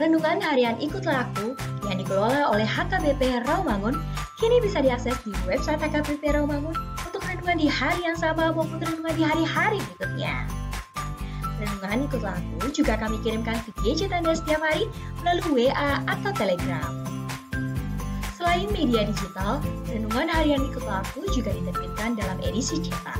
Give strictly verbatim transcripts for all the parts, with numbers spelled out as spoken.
Renungan harian Ikutlah Aku yang dikelola oleh H K B P Rawamangun kini bisa diakses di website H K B P Rawamangun untuk renungan di hari yang sama maupun renungan di hari-hari berikutnya. Renungan Ikutlah Aku juga kami kirimkan ke gadget Anda setiap hari melalui W A atau Telegram. Selain media digital, renungan harian Ikutlah Aku juga diterbitkan dalam edisi cetak.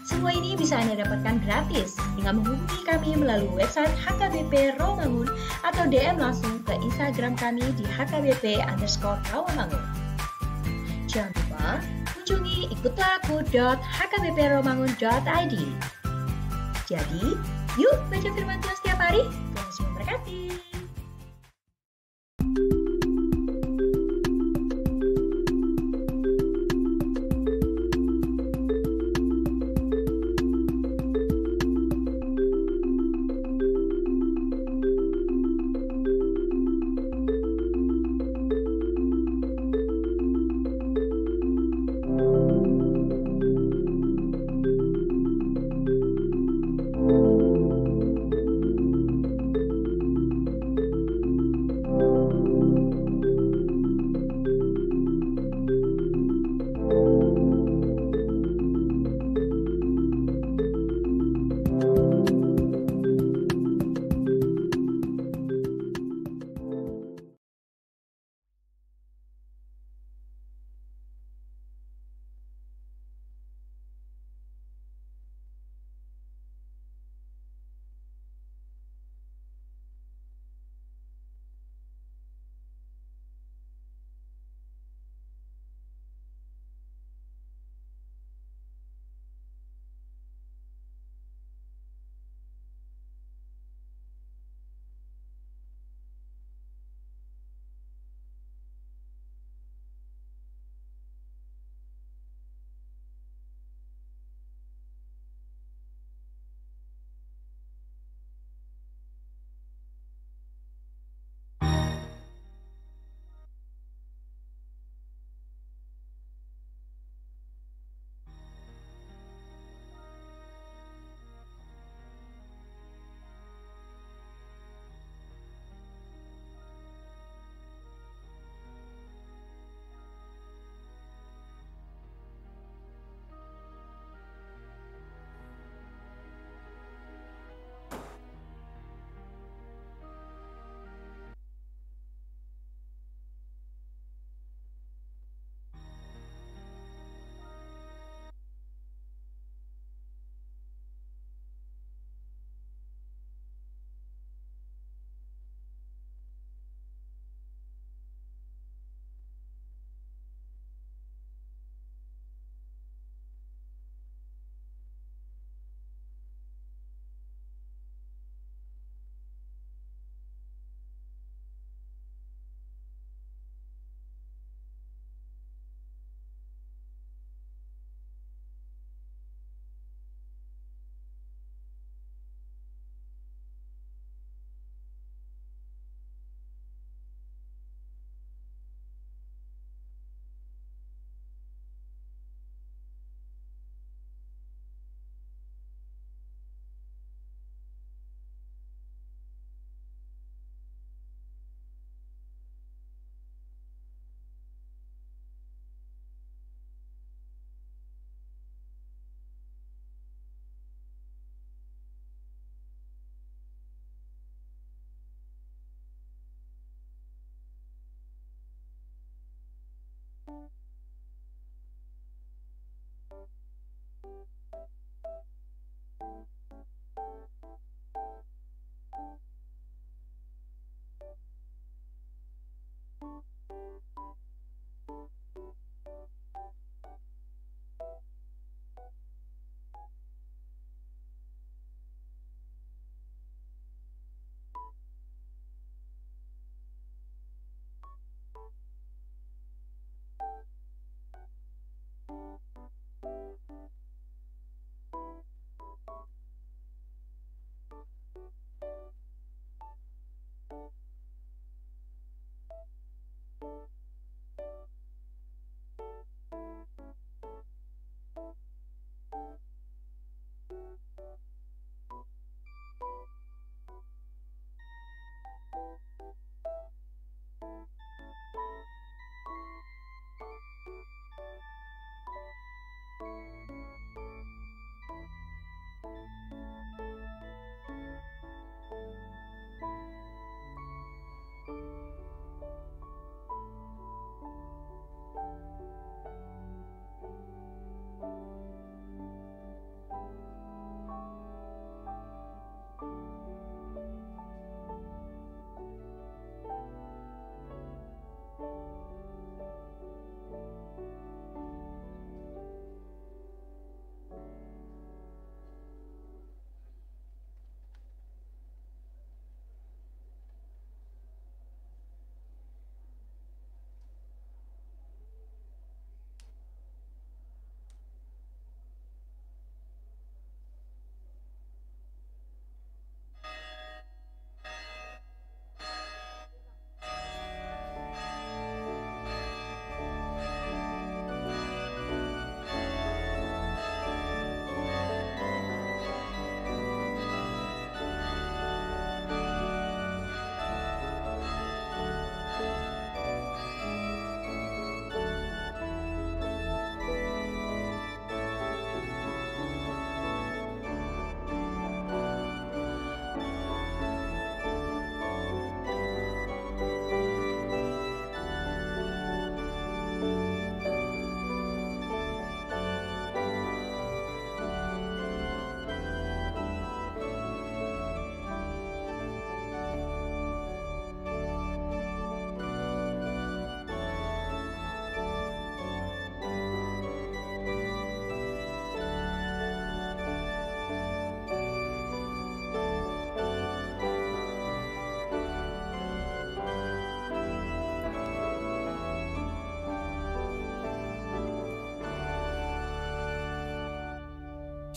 Semua ini bisa Anda dapatkan gratis dengan menghubungi kami melalui website H K B P Rawamangun atau D M langsung ke Instagram kami di H K B P underscore Rawamangun. Jangan lupa kunjungi ikutlah aku dot H K B P rawamangun dot I D. Jadi, yuk baca firman Tuhan setiap hari. Tuhan Yesus memberkati.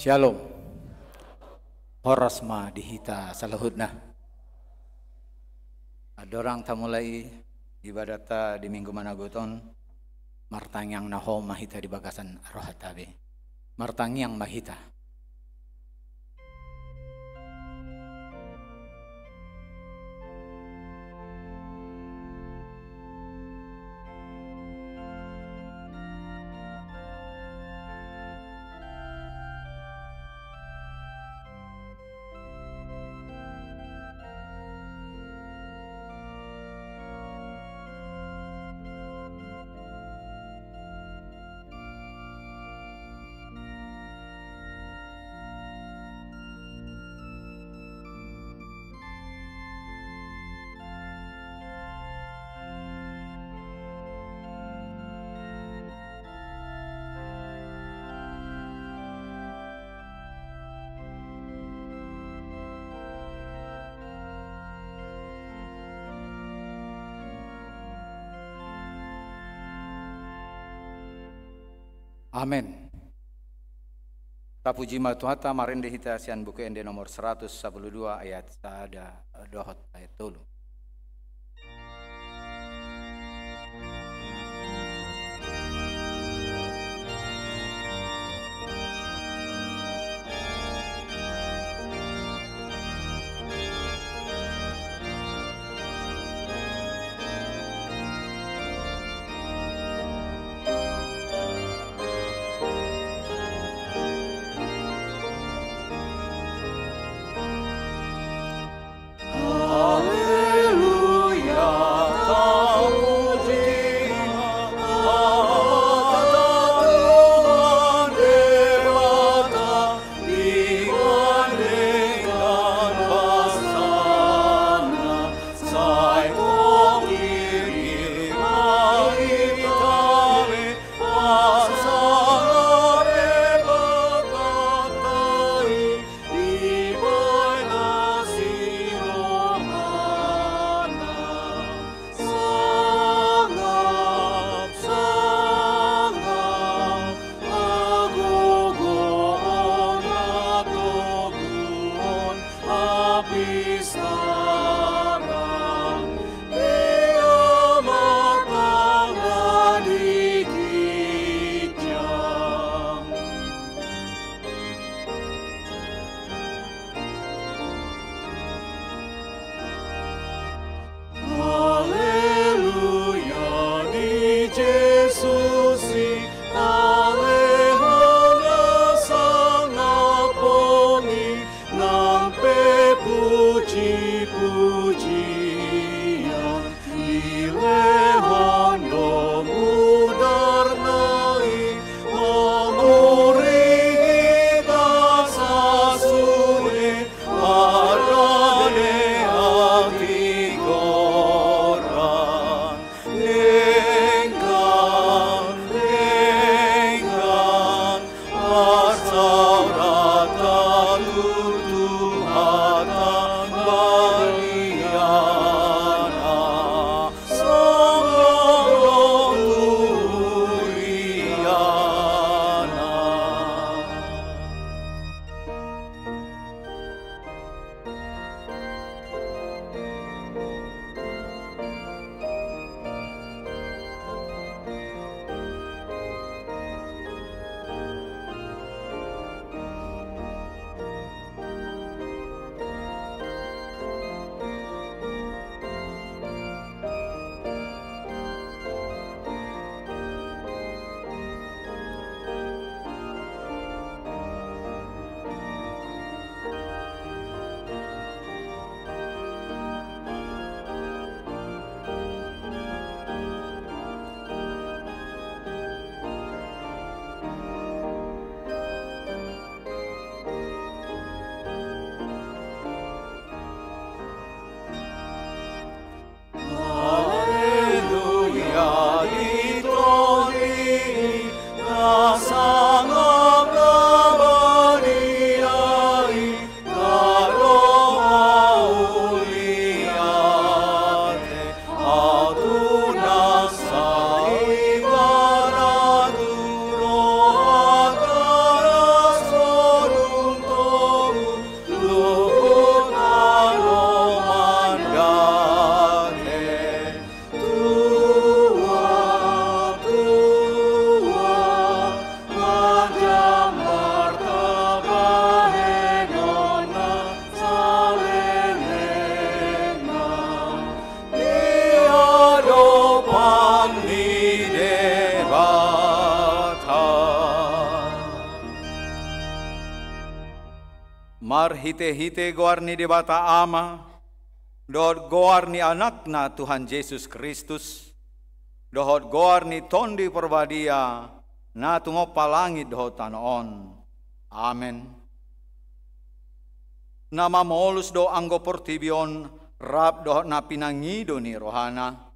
Syalom. Horas ma di hita saluhutna. Andorang tamulai ibadatta di Minggu Manogot on, martangiang na hohom ma hita di bagasan rohanta be. Martangiang ma hita. Amen. Tapuji ma Tuhanta, marende hita sian Buku Ende nomor seratus sapuluh dua ayat sada dohot ayat tolu. Sangap na badia i, na ro mauliate, aut tu na sai manaturo, agar sonung togu luhut na ro mandate. Tua, tua, manjambar tabahenonna salelengna di adopan ni Debata. Marhitehite goar ni Debata Ama, dohot goar ni Anakna Tuhan Jesus Kristus, dohot goar ni Tondi Parbadia, na tumompa langit dohot tano on. Amen. Na mamolus do anggo portibi on rap dohot na pinangido ni rohana.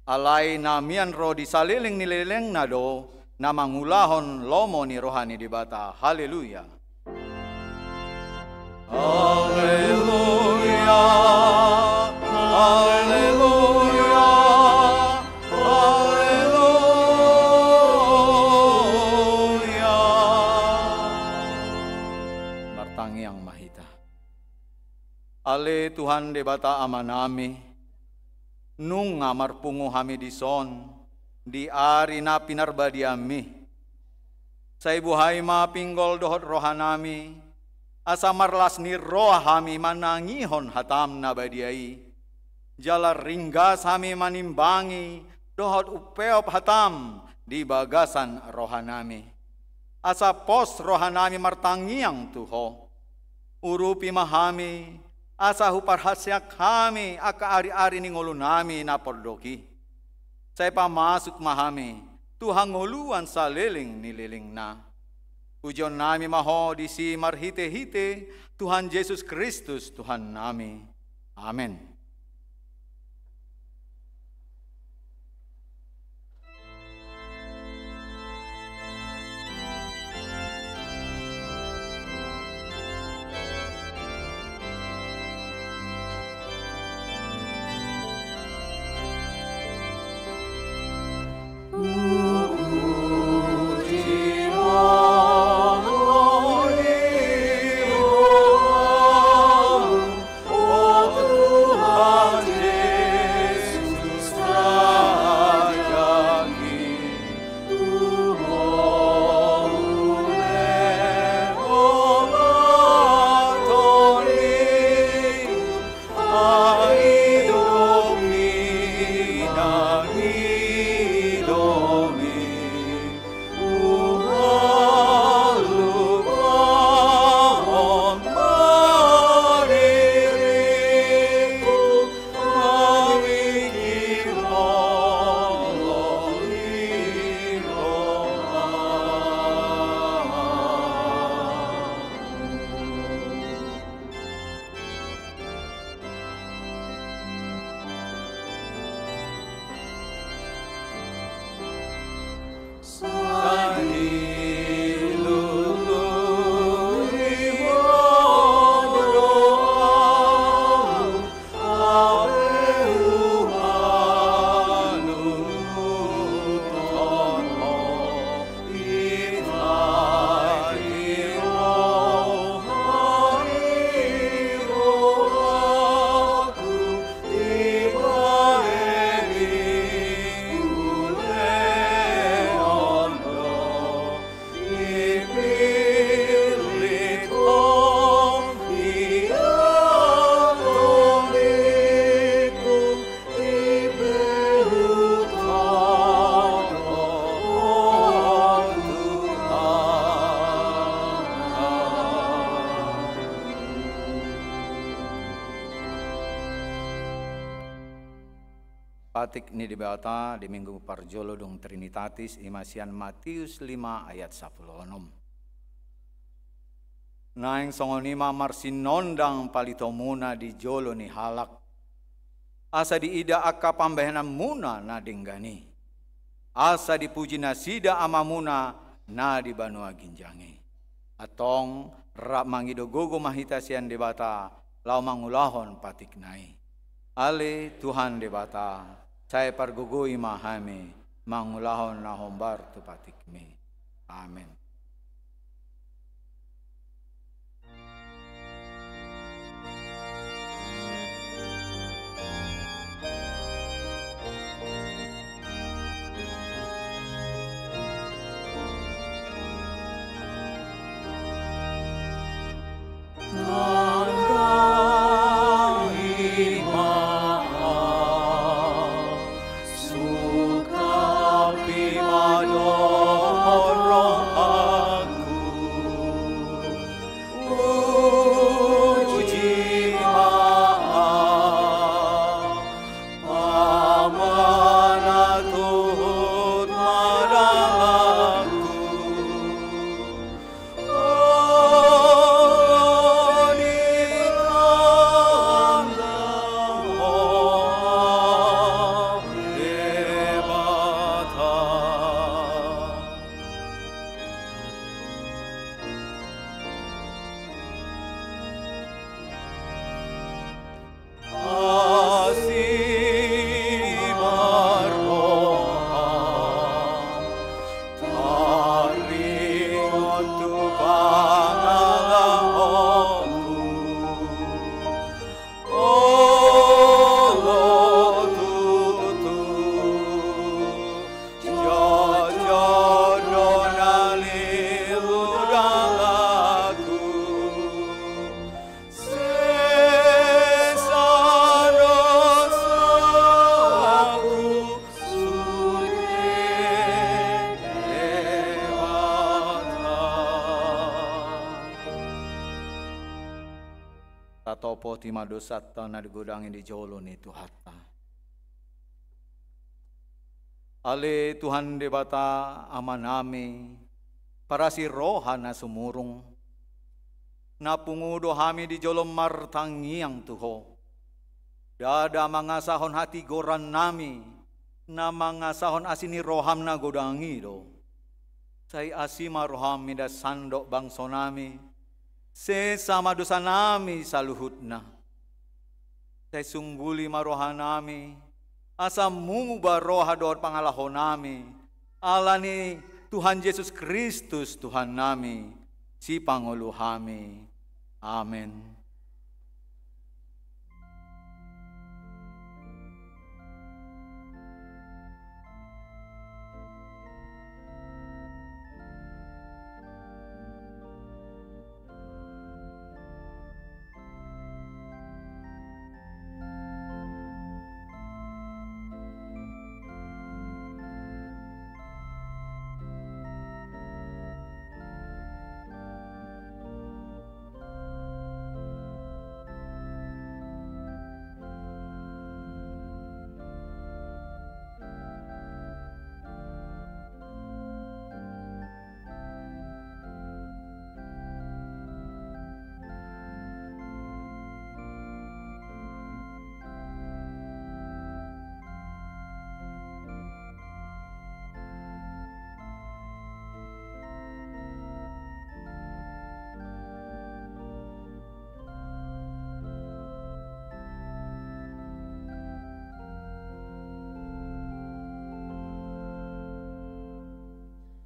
Alai na mian ro di saleleng ni lelengna do na mangulahon lomo ni roha ni Debata. Haleluya. Haleluya, haleluya, haleluya. Martangiang ma hita. Ale Tuhan Debata Amanami, nunga marpungu hami dison di ari na pinarbadianmi. Sai buhai ma pinggol dohot rohanami, asa marlas ni roha hami manangihon hatam na badia i. Jala ringgas hami manimbangi dohot umpeop hatam di bagasan rohanami. Asa pos rohanami martangiang tu Ho. Urupi ma hami, asa huparhaseang hami angka ari-ari ni ngolunami na pordok i. Sai pamasuk ma hami tu hangoluan saleleng ni lelengna. Pujionnami ma Ho disi marhite-hite Tuhan Jesus Kristus Tuhannami. Amen. Patik ni Debata di Minggu parjolo dung Trinitatis, i ma sian Matius lima ayat sampulu onom. Naeng songon i ma marsinondang palitomuna di jolo ni halak, asa diida angka pambahenanmuna na denggan i. asa dipuji nasida Amamuna na di banua ginjang i. Antong rap mangido gogo ma hita sian Debata laho mangulahon patikna i. Ale Tuhan Debata, sai pargogoi ma hami mangulahon na hombar tu patikmi. Amen. Tatopoti ma dosanta na digodangi di jolo ni Tuhanta. Ale Tuhan Debata Amanami, parasi roha na sumurung, na pungu do hami di jolo martangiang tu Ho. Ndada mangasahon hatigorannami, na mangasahon asi ni roham na godang i do. Sai asi ma roham mida sandok bangsonami, sesa ma dosanami saluhutna. Sai sungguli ma rohanami, asa muba roha dohot pangalahonami, ala ni Tuhan Jesus Kristus Tuhannami, Sipangolu hami. Amen.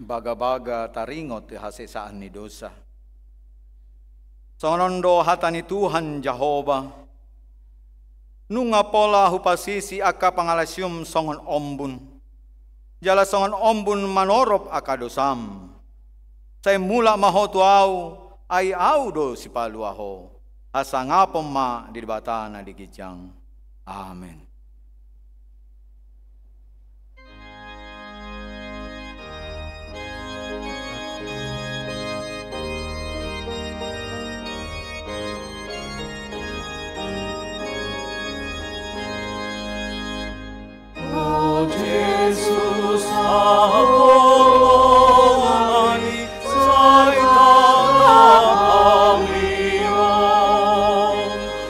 Bagabaga taringot di hasesaan ni dosa. Songon on do hata ni Tuhan Jahowa: Nunga pola hupasisi angka pangalasium songon ombun, jala songon ombun manorop angka dosam. Sai mulak ma ho tu Ahu, ai Ahu do Sipalua ho. Hasangapon ma di Debata na di ginjang. Amen. O Jesus, haholongan i sai tatambai ma.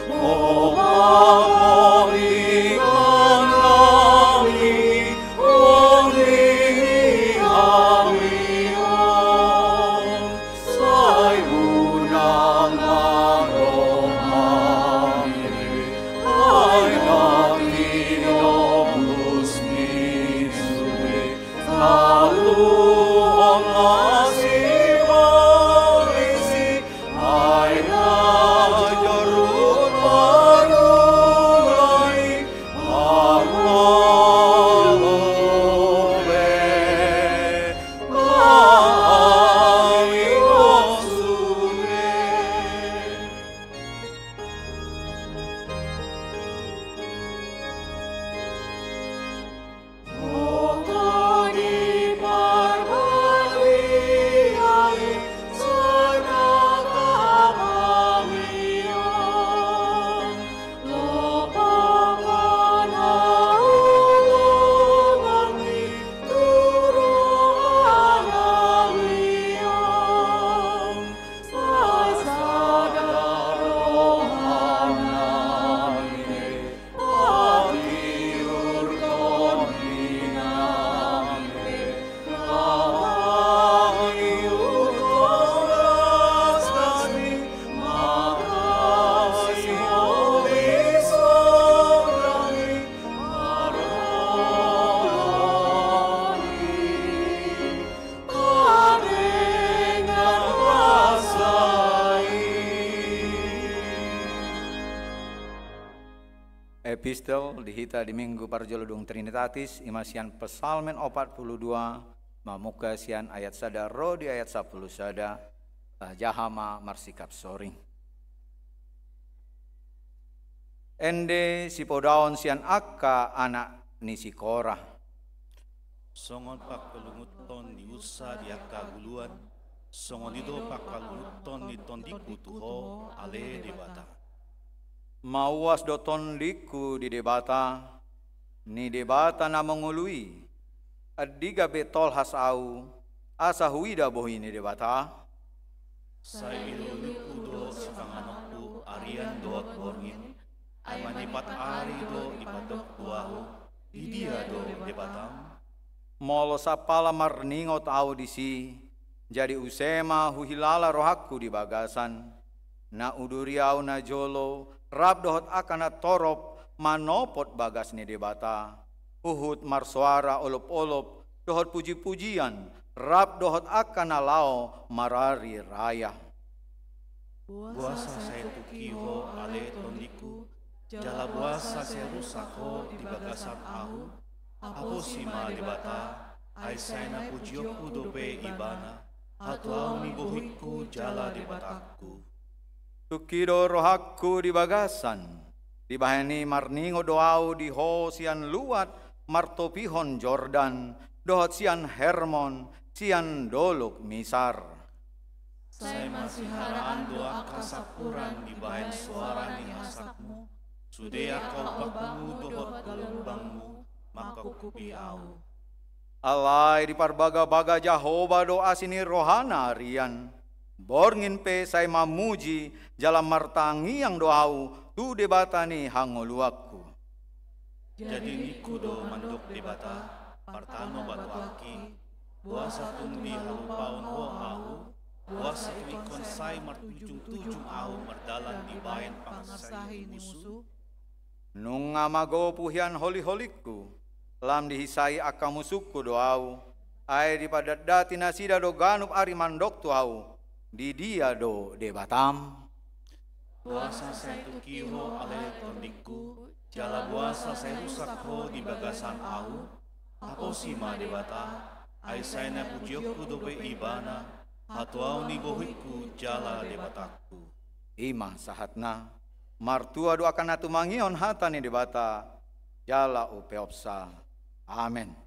O pangoli Epistel di hita di Minggu parjolo dung Trinitatis, i ma sian Psalmen opat pulu dua, mamungka sian ayat sada ro di ayat sampulu sada, tajaha ma marsikap soring. Ende sipodaon sian angka anak ni si Kora. Songon pangkalunguthon ni unsa di angka guluan, songon i do pangkalunguthon ni tondingku tu Ho, ale Debata. Mauas do tondingku di Debata, ni Debata na mangolu i. Andigan be tolhas ahu, asa huida bohi ni Debata? Sai iluiluku do sipanganonku arian dohot borngin, ai manipat ari do dipandok tu ahu, di dia do Debatam? Molo sampala marningot ahu disi, jadi use ma huhilala rohangku di bagasan. Na uduri ahu najolo, rap dohot angka na torop, manopot bagas ni Debata. Huhut marsoara olopolop, dohot pujipujian, rap dohot angka na laho marari raya. Boasa sai tungki Ho, ale tondingku, jala boasa sai rusak Ho di bagasan ahu? Haposi ma Debata, ai sai na pujionku dope Ibana, hatuaon ni bohingku jala Debatangku. Tungki do rohangku di bagasan, dibahen i marningot do ahu di Ho sian luat martopihon Jordan, dohot sian Hermon, sian dolok Misar. Sai masiharaan do angka sampuran dibahen soara ni hasakmu, sude angka ombakmu dohot galumbangmu mangkungkupi ahu. Alai diparbagabaga Jahowa do asi ni rohana arian, borngin pe sai mamuji jala martangiang do ahu tu Debata ni hangoluanku. Jadi ningku do mandok Debata, partano batuangki, boasa tung dihalupaon Ho ahu, boasa tung ingkon sai martujungtujung ahu mardalan dibahen pangarsahi ni musu? Nunga magopu hian holiholingku, lam dihisai angka musungku do ahu, ai dipadatdati nasida do ganup ari mandok tu ahu, di dia do Debatam? Boasa sai tungki Ho, ale tondingku, jala boasa sai rusak Ho di bagasan ahu? Haposi ma Debata, ai sai na pujionku dope Ibana, hatuaon ni bohingku jala Debatangku. I ma sahatna, martua do angka na tumangihon hata ni Debata, jala umpeopsa. Amen.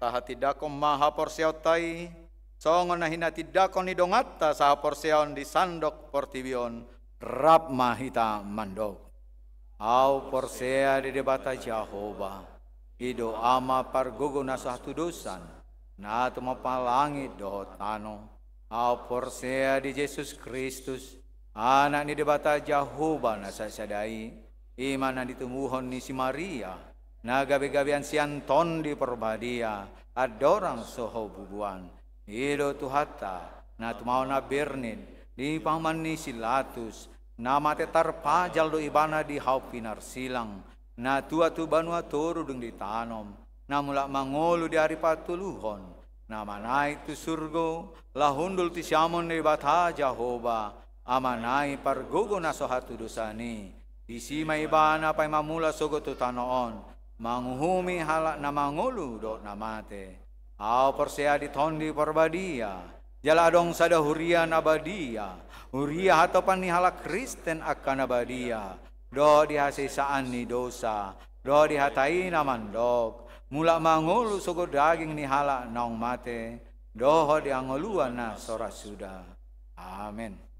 Tahatindangkon ma haporseaonta i, songon na hinatindangkon ni donganta sahaporseaon di sandok portibi on, Rap ma hita mandok. Ahu porsea di Debata Jahowa, i do Ama pargogo na so hatudosan, na tumompa langit dohot tano. Ahu porsea di Jesus Kristus, Anak ni Debata Jahowa na sasada i, i ma na tinumbuhon ni si Maria, na gabe-gabean sian Tondi Parbadia, andorang so hau bubuan. I do Tuhanta, na tumaon na bernit, di pahuman ni si Latus, na mate tarpajal do ibana di hau pinarsilang, na tua tu banua toru dung ditanom, na mulak mangolu di ari patoluhon, na manaek tu surgo, laho hundul tu siamun ni Debata Jahowa, Amana i pargogo na so hatudosan i, disi ma ibana paima mulak sogot tu tano on, manguhumi halak na mangolu dohot na mate. Ahu porsea di Tondi Parbadia, jala adong sada huria na badia, huria hatopan ni halak Kristen angka na badia, dohot di hasesaan ni dosa, dohot di hata i na mandok, mulak mangolu sogot daging ni halak naung mate, dohot di hangoluan na so ra suda. Amen.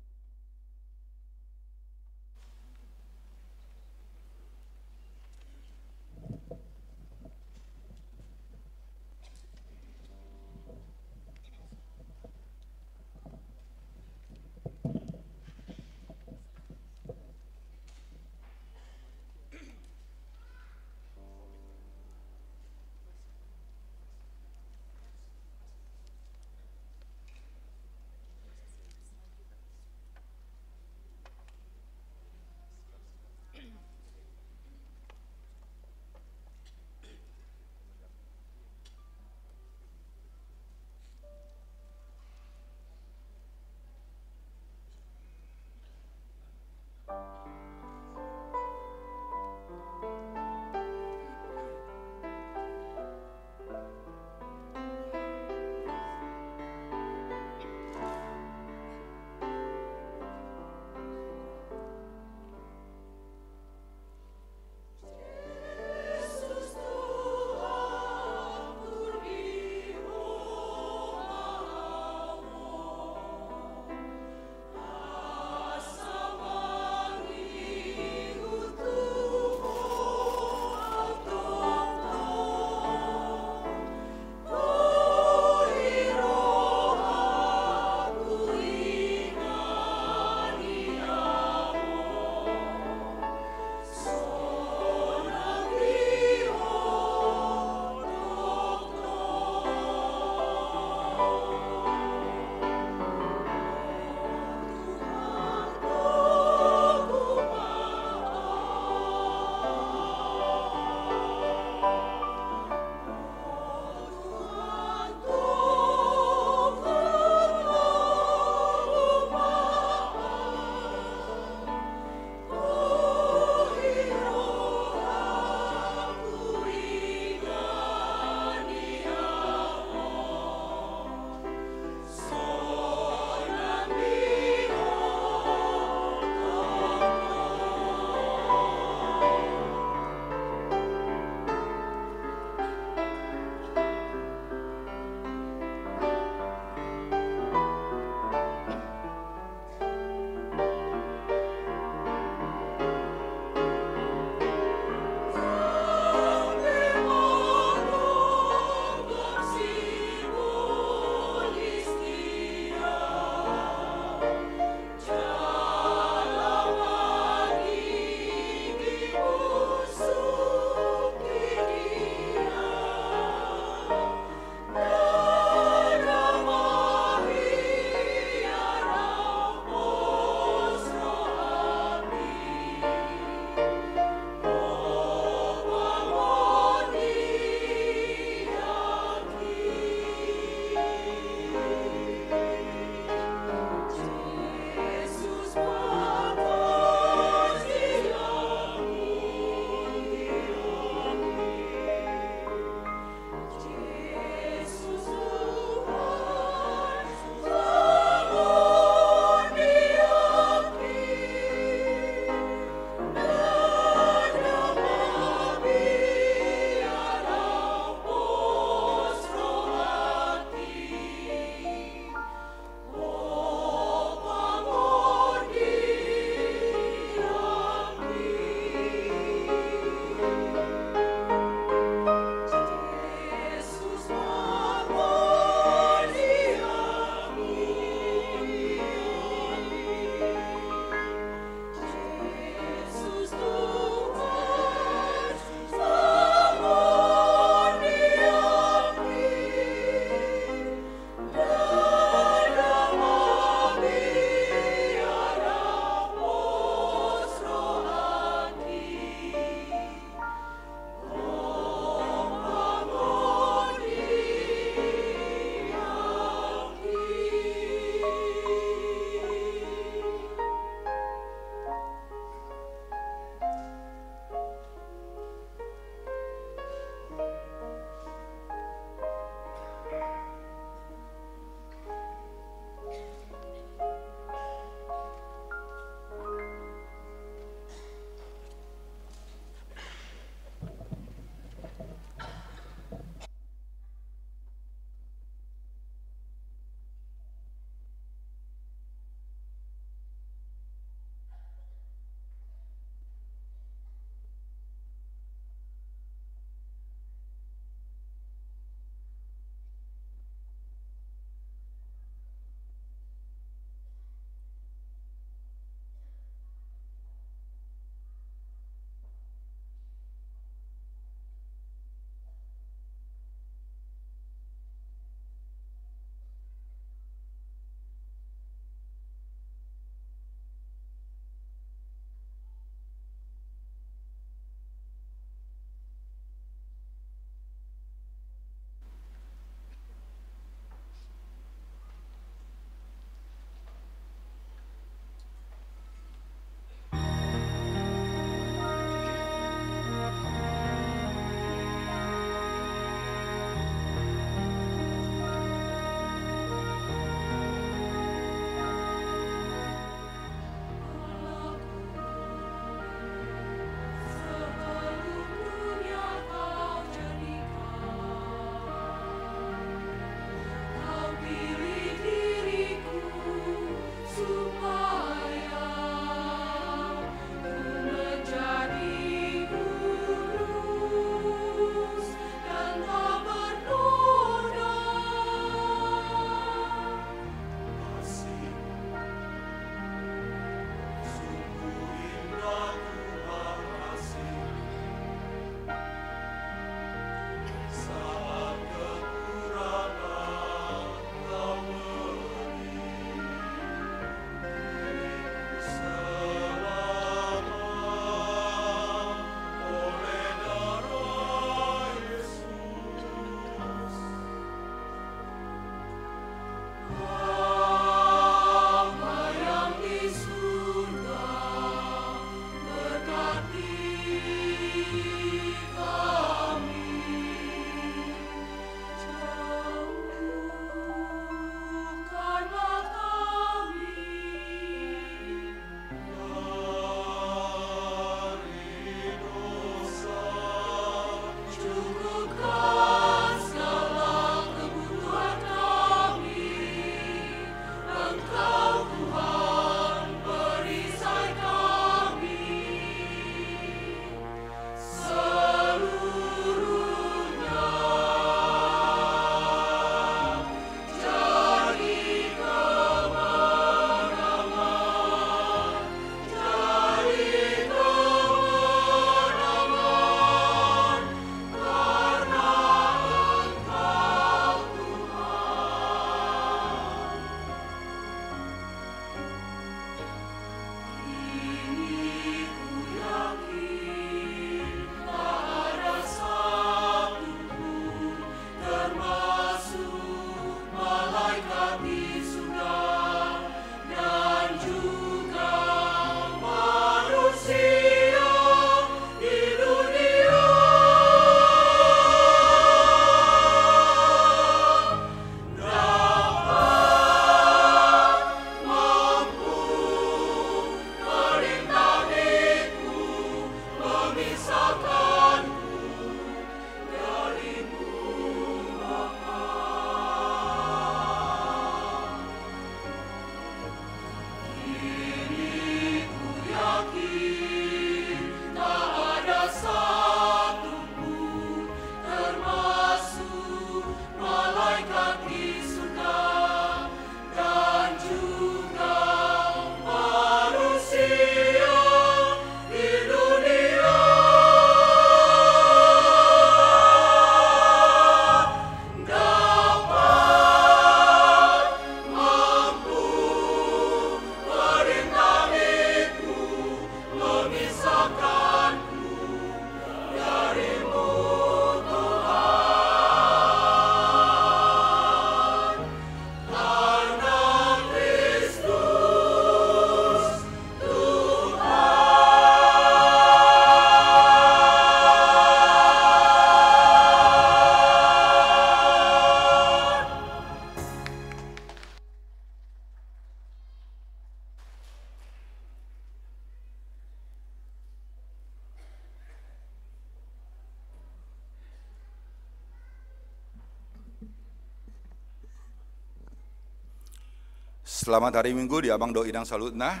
Selamat hari Minggu di abang dohot inang saluhutna.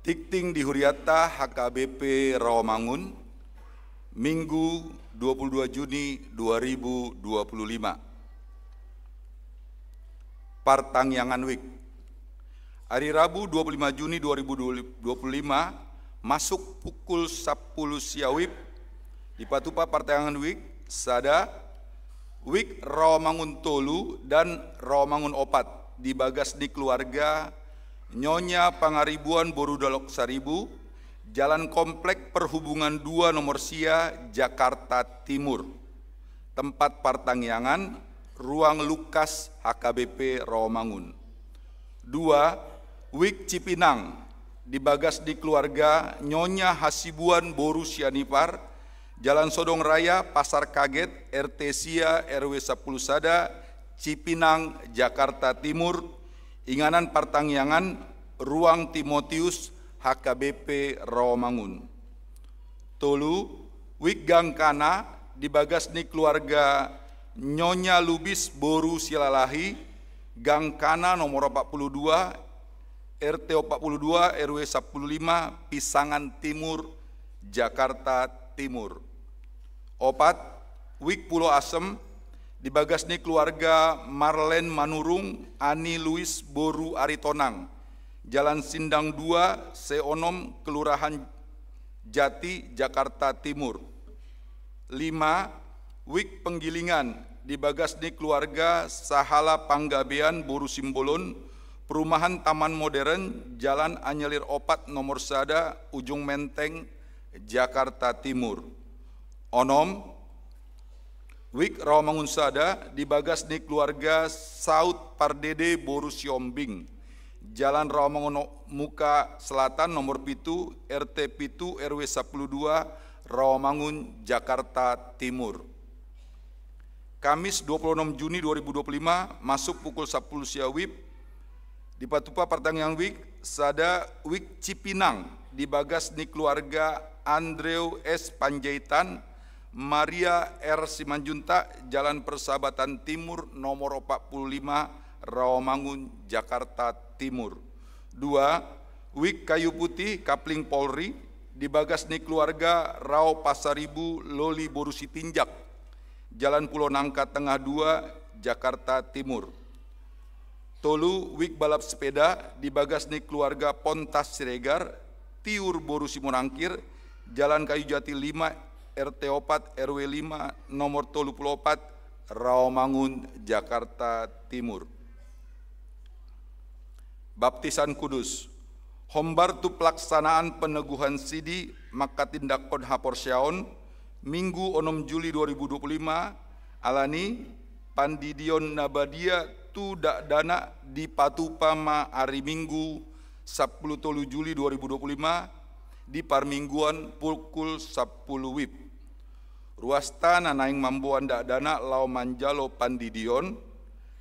Tingting di hurianta H K B P Rawamangun, Minggu dua puluh dua Juni dua ribu dua puluh lima. Partangiangan WIK. Ari Rabu dua puluh lima Juni dua ribu dua puluh lima, masuk pukul sampulu sia WIB, dipatupa partangiangan WIK, sada, WIK Rawamangun tolu dan Rawamangun opat, di bagas ni keluarga Nyonya Pangaribuan boru Dolok Saribu, Jalan Komplek Perhubungan dua nomor sia, Jakarta Timur. Tempat partangiangan, Ruang Lukas H K B P Rawamangun. Dua, WIK Cipinang, di bagas ni keluarga Nyonya Hasibuan boru Sianipar, Jalan Sodong Raya, Pasar Kaget, R T sia, R W sampulu sada, Cipinang, Jakarta Timur. Inganan partangiangan, Ruang Timotius, H K B P Rawamangun. Tolu, WIK Gangkana, di bagas ni keluarga Nyonya Lubis boru Silalahi, Gangkana nomor opat puluh dua, R T opat puluh dua, R W sampulu lima, Pisangan Timur, Jakarta Timur. Opat, WIK Pulo Asem, di bagas ni keluarga Marlen Manurung, Ani Luis boru Aritonang, Jalan Sindang dua, C onom, Kelurahan Jati, Jakarta Timur. Lima, WIK Penggilingan, di bagas ni keluarga Sahala Panggabean boru Simbolon, Perumahan Taman Modern, Jalan Anyelir opat nomor sada, Ujung Menteng, Jakarta Timur. Onom, WIK Rawamangun sada, di bagas ni keluarga Saut Pardede boru Siombing, Jalan Rawamangun Muka Selatan nomor pitu, R T pitu, R W sampulu dua, Rawamangun, Jakarta Timur. Kamis dua puluh enam Juni dua ribu dua puluh lima, masuk pukul sampulu sia WIB, dipatupa partangiangan WIK, sada, WIK Cipinang, di bagas ni keluarga Andrew S Panjaitan, Maria R Simanjuntak, Jalan Persahabatan Timur nomor opat puluh lima, Rawamangun, Jakarta Timur. Dua, WIK Kayu Putih, Kapling Polri, di bagas ni keluarga Rao Pasaribu Loli boru Sitinjak, Jalan Pulo Nangka Tengah dua, Jakarta Timur. Tolu, WIK Balap Sepeda, di bagas ni keluarga Pontas Siregar, Tiur boru Simorangkir, Jalan Kayu Jati lima, R T opat, R W lima, nomor tolu puluh opat, Rawamangun, Jakarta Timur. Baptisan Kudus. Hombar tu pelaksanaan peneguhan sidi manghatindanghon haporseaon, Minggu onom Juli dua ribu dua puluh lima, alani pandidion na badia tu dakdanak dipatupa ma ari Minggu sampulu tolu Juli dua ribu dua puluh lima, di parmingguan pukul sampulu WIB. Ruasta na naeng mamboan dakdanak laho manjalo pandidion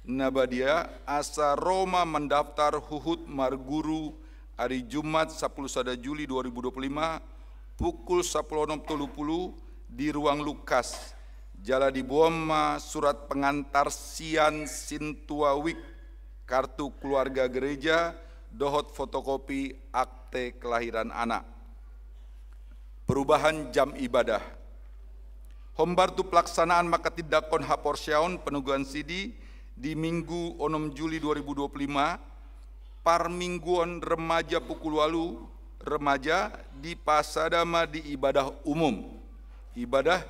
na badia asa ro ma mandaftar huhut marguru ari Jumat sampulu sada Juli dua ribu dua puluh lima pukul sampulu onom tolu puluh di Ruang Lukas. Jala diboan ma surat pengantar sian sintua WIK, kartu keluarga gereja, dohot fotokopi akte kelahiran anak. Perubahan jam ibadah. Hombar tu pelaksanaan manghatindanghon haporseaon peneguhan sidi di Minggu onom Juli dua ribu dua puluh lima, parmingguan remaja pukul ualu remaja dipasada ma di ibadah umum. Ibadah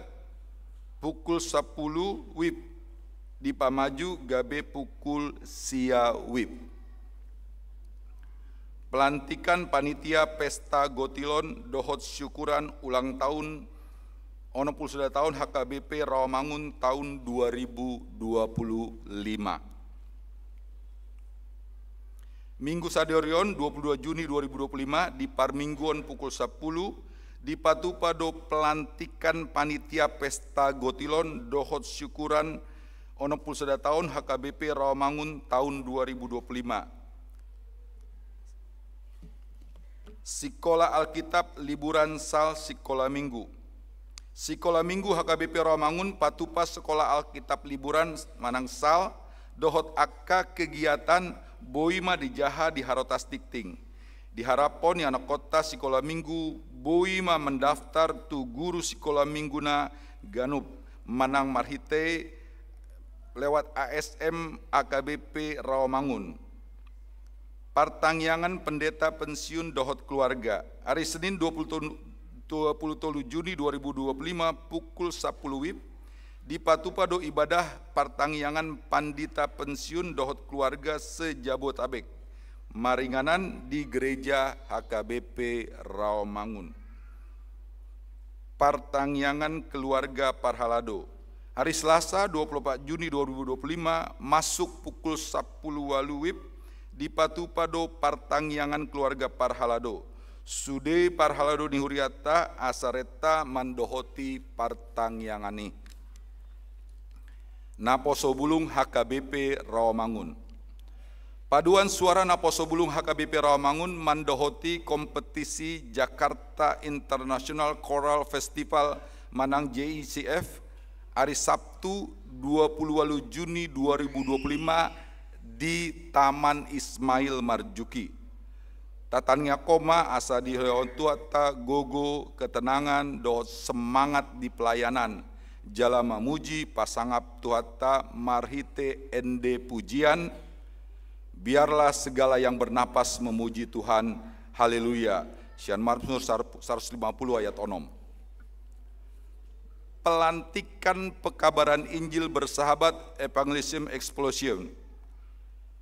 pukul sampulu WIB dipamaju gabe pukul sia WIB. Pelantikan panitia pesta gotilon dohot syukuran ulang tahun onom puluh sada tahun H K B P Rawamangun tahun dua ribu dua puluh lima. Minggu sadari on, dua puluh dua Juni dua ribu dua puluh lima, di parmingguan pukul sampulu, dipatupa do pelantikan panitia pesta gotilon dohot syukuran onom puluh sada tahun H K B P Rawamangun tahun dua ribu dua puluh lima. Sikola Alkitab liburan sal sikola Minggu. Sikola Minggu H K B P Rawamangun patupa sikola Alkitab liburan manang sal dohot angka kegiatan boi ma dijaha di Harotas Tingting. Diharaphon ni anakkonta sikola minggu boi ma mendaftar tu guru sikola minggu na ganup manang marhite lewat A S M H K B P Rawamangun. Partangiangan pendeta pensiun dohot keluarga. Hari Senin dua puluh tolu, dua puluh tolu Juni dua ribu dua puluh lima pukul sapuluh wib, dipatupa do ibadah partangiangan pandita pensiun dohot keluarga se-Jabodetabek maringanan di gereja H K B P Rawamangun. Partangiangan keluarga parhalado. Hari Selasa dua puluh empat Juni dua ribu dua puluh lima masuk pukul sapuluh walu wib, dipatupa do partangiangan keluarga parhalado. Sude parhalado ni hurianta asa renta mandohoti partangiangan i. Naposo Bulung H K B P Rawamangun. Paduan suara Naposo Bulung H K B P Rawamangun mandohoti kompetisi Jakarta International Choral Festival manang J I C F, hari Sabtu dua puluh walu Juni dua ribu dua puluh lima di Taman Ismail Marjuki. Tatangiangkon ma asa dilehon Tuhanta gogo, ketenangan dohot semangat di pelayanan jala mamuji pasangap Tuhanta marhite ende pujian. Biarlah segala yang bernapas memuji Tuhan. Haleluya. Sian Mazmur sar-, seratus lima puluh ayat onom. Pelantikan pekabaran Injil bersahabat, Evangelism Explosion.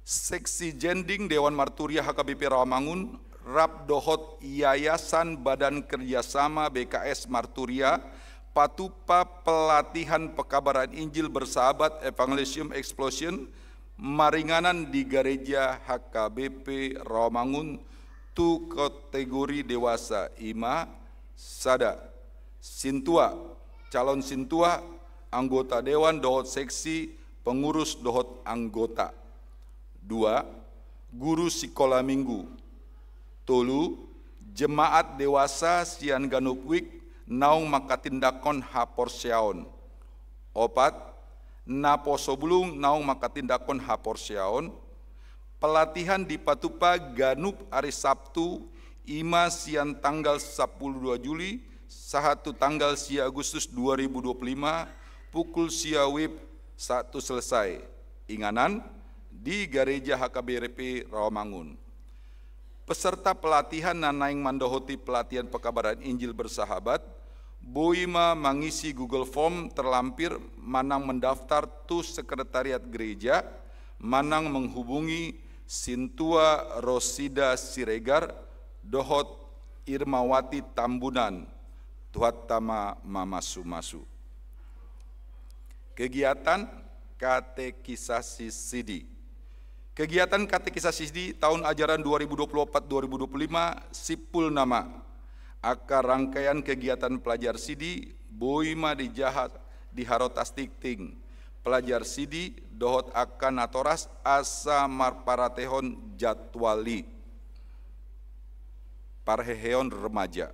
Seksi Jending Dewan Marturia H K B P Rawamangun rap dohot Yayasan Badan Kerjasama B K S Marturia patupa pelatihan pekabaran Injil bersahabat, Evangelism Explosion maringanan di Gareja H K B P Rawamangun tu kategori dewasa, i ma sada, sintua, calon sintua, anggota dewan dohot seksi, pengurus dohot anggota. Dua, guru sikola minggu. Tolu, jemaat dewasa sian ganup wik naung manghatindanghon haporseaon. Opat, naposo bulung naung manghatindanghon haporseaon. Pelatihan dipatupa ganup ari Sabtu, i ma sian tanggal sampulu dua Juli sahat tu tanggal sia Agustus dua ribu dua puluh lima, pukul sia wib sahat tu selesai. Inganan, di Gareja H K B P Rawamangun. Peserta pelatihan na naeng mandohoti pelatihan pekabaran Injil bersahabat, boi ma mangisi Google Form terlampir manang mendaftar tu sekretariat gereja, manang menghubungi Sintua Rosida Siregar dohot Irmawati Tambunan. Tuhanta ma mamasumasu. Kegiatan katekisasi sidi. Kegiatan katekisasi sidi tahun ajaran dua ribu dua puluh empat dua ribu dua puluh lima simpul nama. Angka rangkaian kegiatan pelajar sidi boi ma dijaha di Harotas Tingting. Pelajar sidi dohot angka natoras asa marparatehon jadwal i. Parheheon remaja.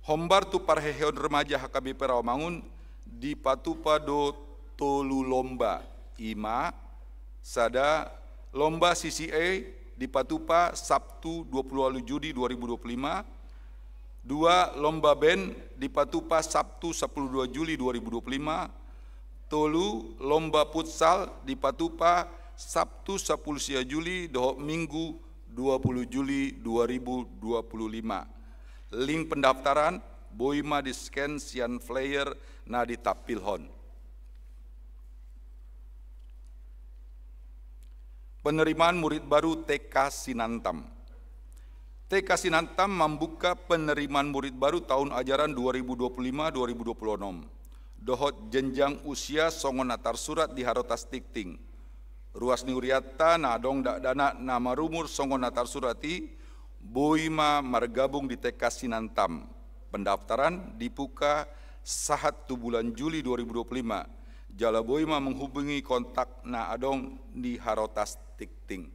Hombar tu parheheon remaja H K B P Rawamangun dipatupa do tolu lomba, i ma sada, lomba C C A dipatupa Sabtu dua puluh walu Juni dua ribu dua puluh lima. Dua, lomba band dipatupa Sabtu sampulu dua Juli dua ribu dua puluh lima. Tolu, lomba futsal dipatupa Sabtu sampulu sia Juli dohot Minggu dua puluh Juli dua ribu dua puluh lima. Link pendaftaran boi ma di-scan sian flyer na ditampilhon. Penerimaan murid baru T K Sinantam. T K Sinantam mambuka penerimaan murid baru tahun ajaran dua ribu dua puluh lima dua ribu dua puluh enam dohot jenjang usia songon na tarsurat di Harotas Tingting. Ruas ni hurianta na adong dakdanak na marumur songon na tarsurat i boi ma margabung di T K Sinantam. Pendaftaran dibuka sahat tu bulan Juli dua ribu dua puluh lima. Jala boi ma menghubungi kontak na adong di Harotas Tingting.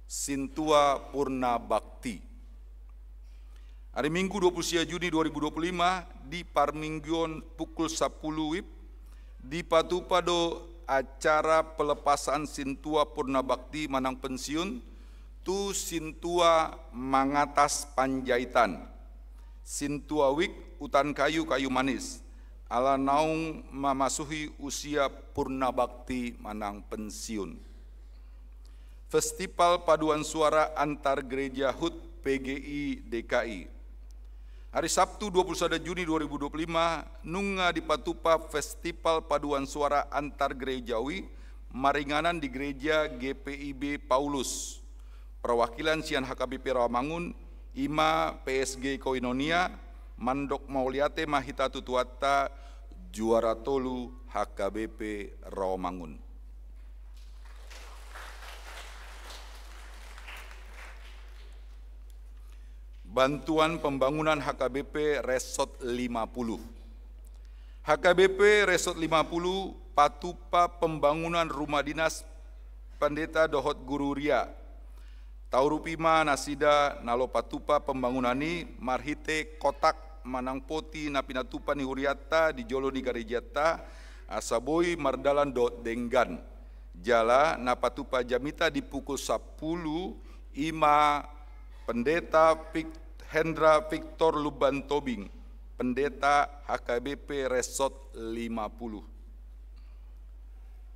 Sintua Purna Bakti. Ari Minggu dua puluh sia Juni dua ribu dua puluh lima di parmingguon pukul sampulu wib dipatupa do acara pelepasan sintua purna bakti manang pensiun tu sintua Mangatas Panjaitan, sintua Wik Utan Kayu Kayu Manis, ala naung mamasuhi usia purna bakti manang pensiun. Festival Paduan Suara Antar Gereja HUT P G I D K I. Hari Sabtu dua puluh sada Juni dua ribu dua puluh lima nunga dipatupa Festival Paduan Suara Antar Gereja i maringanan di Gereja G P I B Paulus. Perwakilan sian H K B P Rawamangun, i ma P S G Koinonia, mandok mauliate ma hita tu Tuhanta, juara tolu H K B P Rawamangun. Bantuan pembangunan H K B P Resort lima puluh. H K B P Resort lima puluh patupa pembangunan rumah dinas pendeta dohot guru huria. Taurupi ma nasida na laho patupa pembangunan i marhite kotak manang poti na pinatupa ni hurianta di jolo ni garejanta, asa boi mardalan dohot denggan. Jala na patupa jamita di pukul sampulu, i ma Pendeta Vic-, Hendra Victor Lumban Tobing, Pendeta H K B P Resort lima puluh.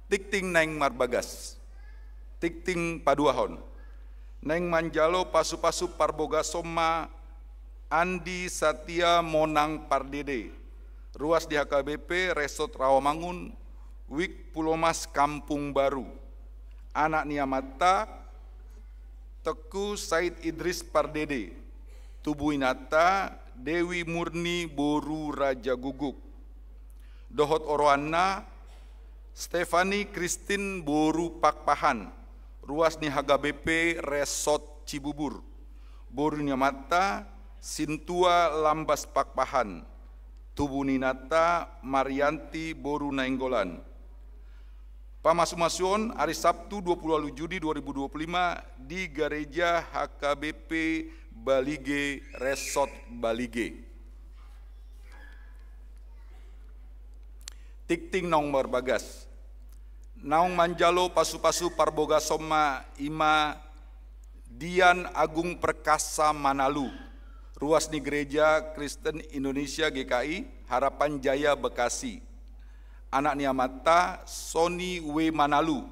Tingting naeng marbagas. Tingting paduahon. Naeng manjalo pasupasu parbogason ma Andi Satia Monang Pardede, ruas di H K B P Resort Rawamangun, Wik Pulomas Kampung Baru. Anak ni amanta Teuku Said Idris Pardede, tubuinanta Dewi Murni boru Raja Guguk. Dohot oroanna Stefani Kristin boru Pakpahan, ruas ni H K B P Resort Cibubur. Boru ni amanta Sintua Lambas Pakpahan, tubu ni inanta Marianti boru Nainggolan. Pamasumasuon hari Sabtu dua puluh walu Juni dua ribu dua puluh lima di Gareja H K B P Balige Resort Balige. Tingting naung marbagas. Naung manjalo pasupasu parbogason ma i ma Dian Agung Perkasa Manalu, ruas ni Gereja Kristen Indonesia G K I, Harapan Jaya Bekasi. Anak ni amanta Sony W Manalu,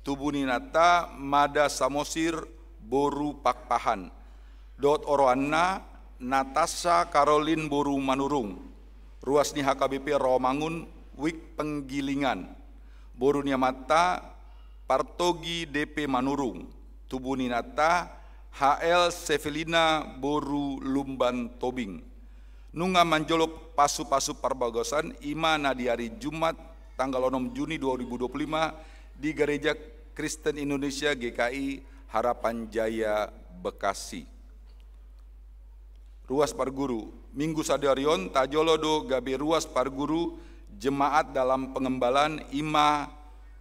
tubu ni inanta Mada Samosir boru Pakpahan. Dohot oroanna Natasha Caroline boru Manurung, ruas ni H K B P Rawamangun, Wik Penggilingan. Boru ni amanta Partogi D P Manurung, tubu ni inanta H L Sevelina boru Lumban Tobing. Nunga manjalo pasupasu parbogason i ma na di hari Jumat tanggal onom Juni dua ribu dua puluh lima di Gareja Kristen Indonesia G K I Harapan Jaya Bekasi. Ruas parguru. Minggu sadari on tajolo do gabe ruas parguru jemaat dalam pengembalaan i ma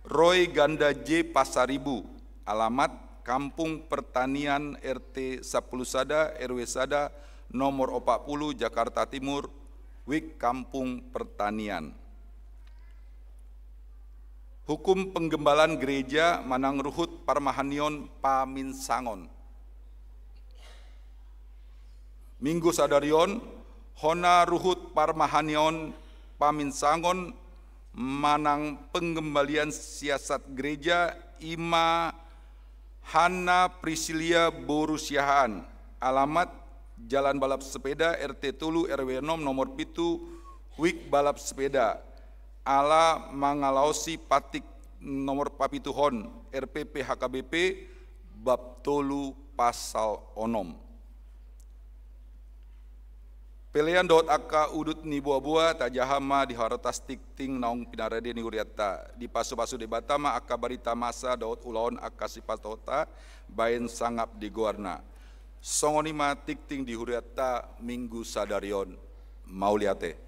Roy Ganda J Pasaribu, alamat Kampung Pertanian, R T sampulu sada, R W sada, nomor opat puluh, Jakarta Timur, Wik Kampung Pertanian. Hukum penggembalaan gereja manang ruhut parmahanion paminsangon. Minggu sadari on, hona ruhut parmahanion paminsangon manang penggembalian siasat gereja i ma Hanna Prisilia boru Siahaan, alamat Jalan Balap Sepeda, R T tolu, R W onom, nomor pitu, Wik Balap Sepeda, ala mangalaosi patik nomor papituhon R P P H K B P bab tolu pasal onom. Pelean dohot angka udut ni boaboa tajaha ma di harotas tingting naung pinarade ni hurianta. Dipasupasu Debata ma angka barita masa dohot ulaon angka sipatohonta baen sangap di goarna. Songon i ma tingting di hurianta minggu sadari on. Mauliate.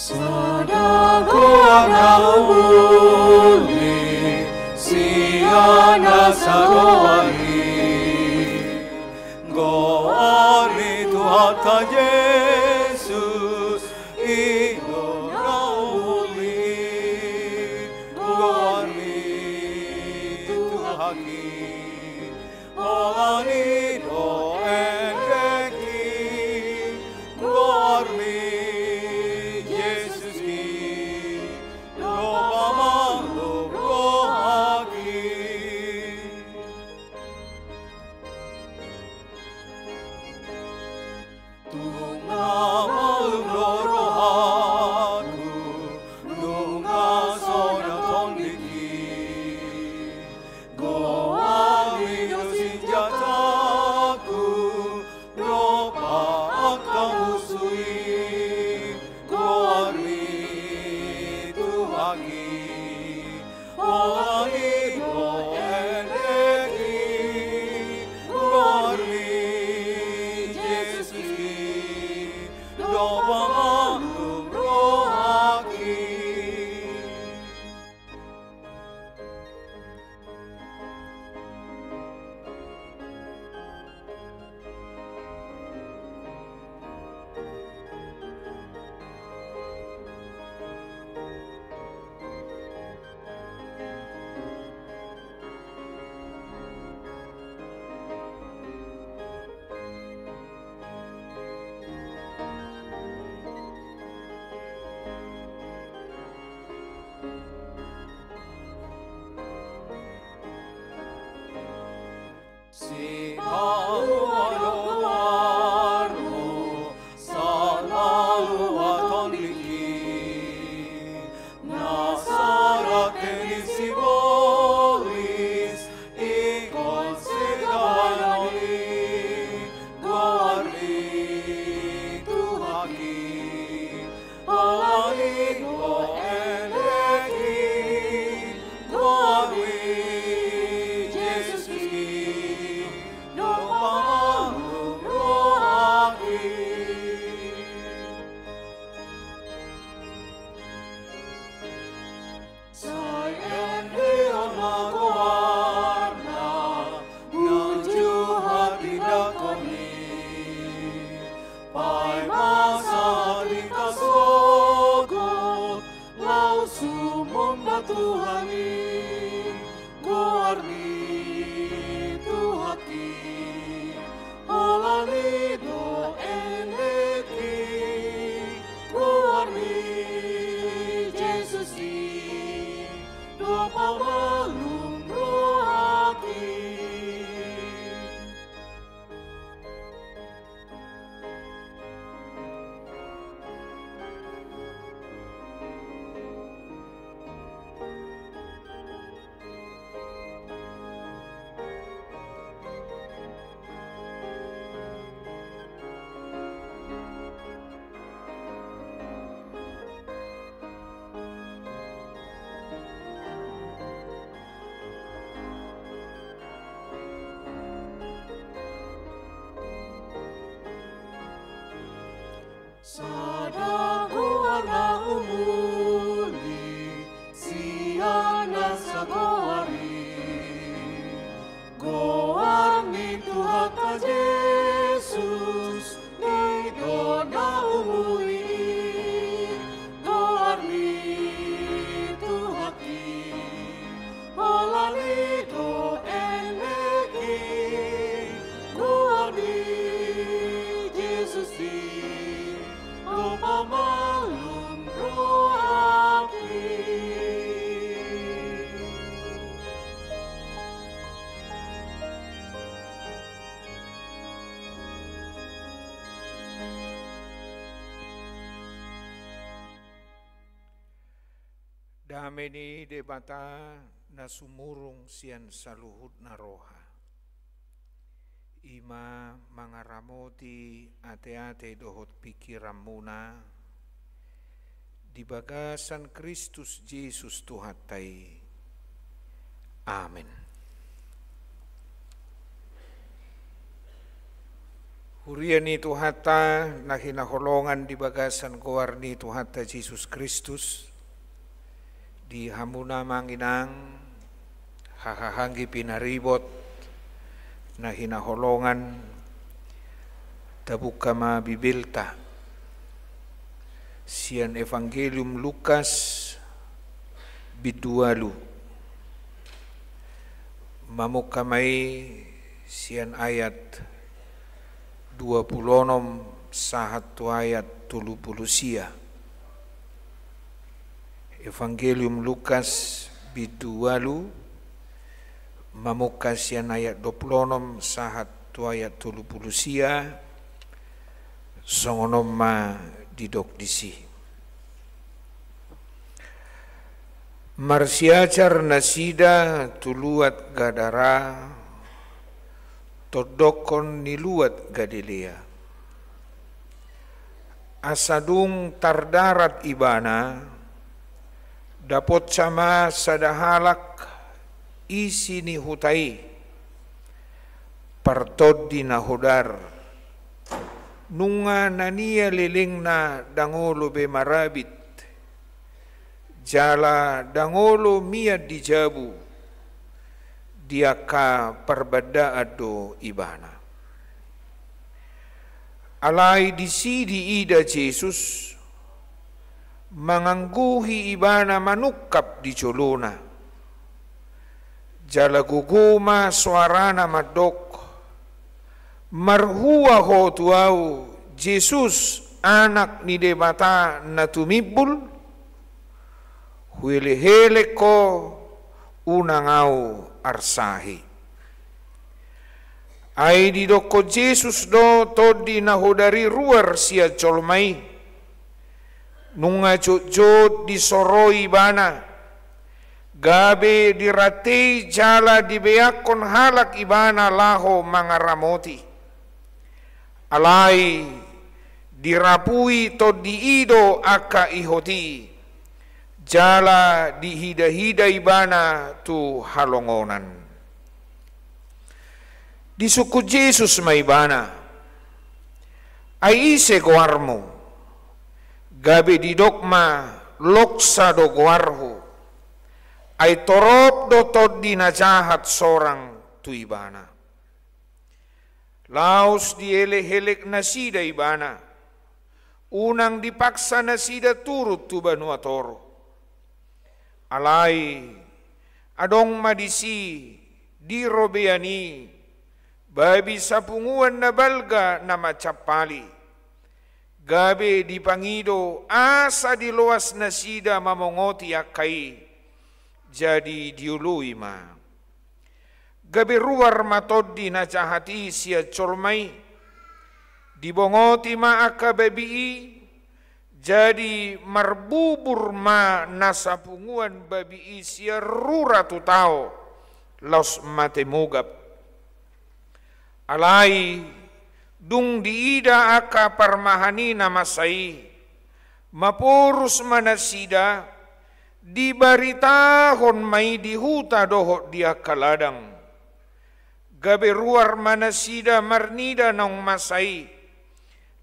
Sada goar na umuli sian nasa goar i. Goar ni Tuhanta Jesus, i do na umuli, goar ni Tuhan i. Holan i do endek i, goar ni Jesus i, do pamalum rohangki. Tung na malum do rohangku, nunga sonang tondingki. Goar i do sinjataku, dompak angka musu i, goar ni Tuhan i. Holan i do endek i, goar ni Jesus i, do pamalum rohangki. Sipalua do goarmu, sipalua tondingki. Nasa rate ni sibolis ingkon sigabanon i, goar ni Tuhan i. Holan i do endek i, goar ni Jesus i, do pamalum rohangki. Sai endehon ma goarna, nunju hatindangkon i. Paima sahat ingkon sogot, laos sumumba Tuhan i, goar ni Tuhan i. Holan i do endek i, goar ni Jesus i, do pamalum rohangki. Sada goar na umuli sian nasa goar i, goar ni Tuhanta Jesus, i do na umuli, goar ni Tuhan i. Holan i do endek i, goar ni Jesus i, do pamalum rohangki. Dame ni Debata na sumurung sian saluhutna roha, i ma mangaramoti ateate dohot pingkiranmuna di bagasan Kristus Jesus Tuhanta i. Amen. Huria ni Tuhanta na hinaholongan di bagasan goar ni Tuhanta Jesus Kristus, di hamuna amang inang, hahaanggi pinaribot na hinaholongan, tabuka ma Bibelta sian Evangelium Lukas bindu ualu. Mamungka ma i sian ayat dua pulu onom sahat tu ayat tolu pulu sia. Evangelium Lukas bindu ualu, mamungka sian ayat dua pulu onom sahat tu ayat tolu pulu sia, songon on ma didok disi. Marsiajar nasida tu luat Gadara, tondokkon ni luat Galilea. Asa dung tardarat ibana, dapotsa ma sada halak isi ni huta i, partondi na hodar, nunga nania lelengna ndang olo be marabit, jala ndang olo mian di jabu, di angka parbandaan do ibana. Alai disi diida Jesus, mangangguhi ibana manungkap di jolona. Jala gogo ma soarana mandok, "Marhua ho tu ahu, Jesus, Anak ni Debata na tumimbul? Huelehelek ho, unang ahu arsahi." Ai didokkon Jesus do tondi na hodar i ruar sian jolma i. Nunga jotjot disoroi ibana, gabe dirantei jala dibeakkon halak ibana laho mangaramoti. Alai dirapui tondi i do angka ihot i, jala dihidahida ibana tu halongonan. Disungkun Jesus ma ibana, "Ai ise goarmu?" Gabe didok ma, "Loksa do goarhu." Ai torop do tondi na jahat sorang tu ibana. Laos dielehelek nasida ibana, unang dipaksa nasida turun tu banua toru. Alai adong ma disi di robean i babi sapunguan na balga na mancampali. Gabe dipangido asa diloas nasida mamongoti angka i, jadi dioloi ma. Gabe ruar ma tondi na jahat i sian jolma i. Dibongoti ma angka babi i, jadi marbubur ma na sapunguan babi i sian rura tu tao, laos mate mugap. Alai dung diida angka parmahan i na masa i, maporus ma nasida, dibaritahon ma i di huta dohot di angka ladang. Gabe ruar ma nasida marnida naung masa i.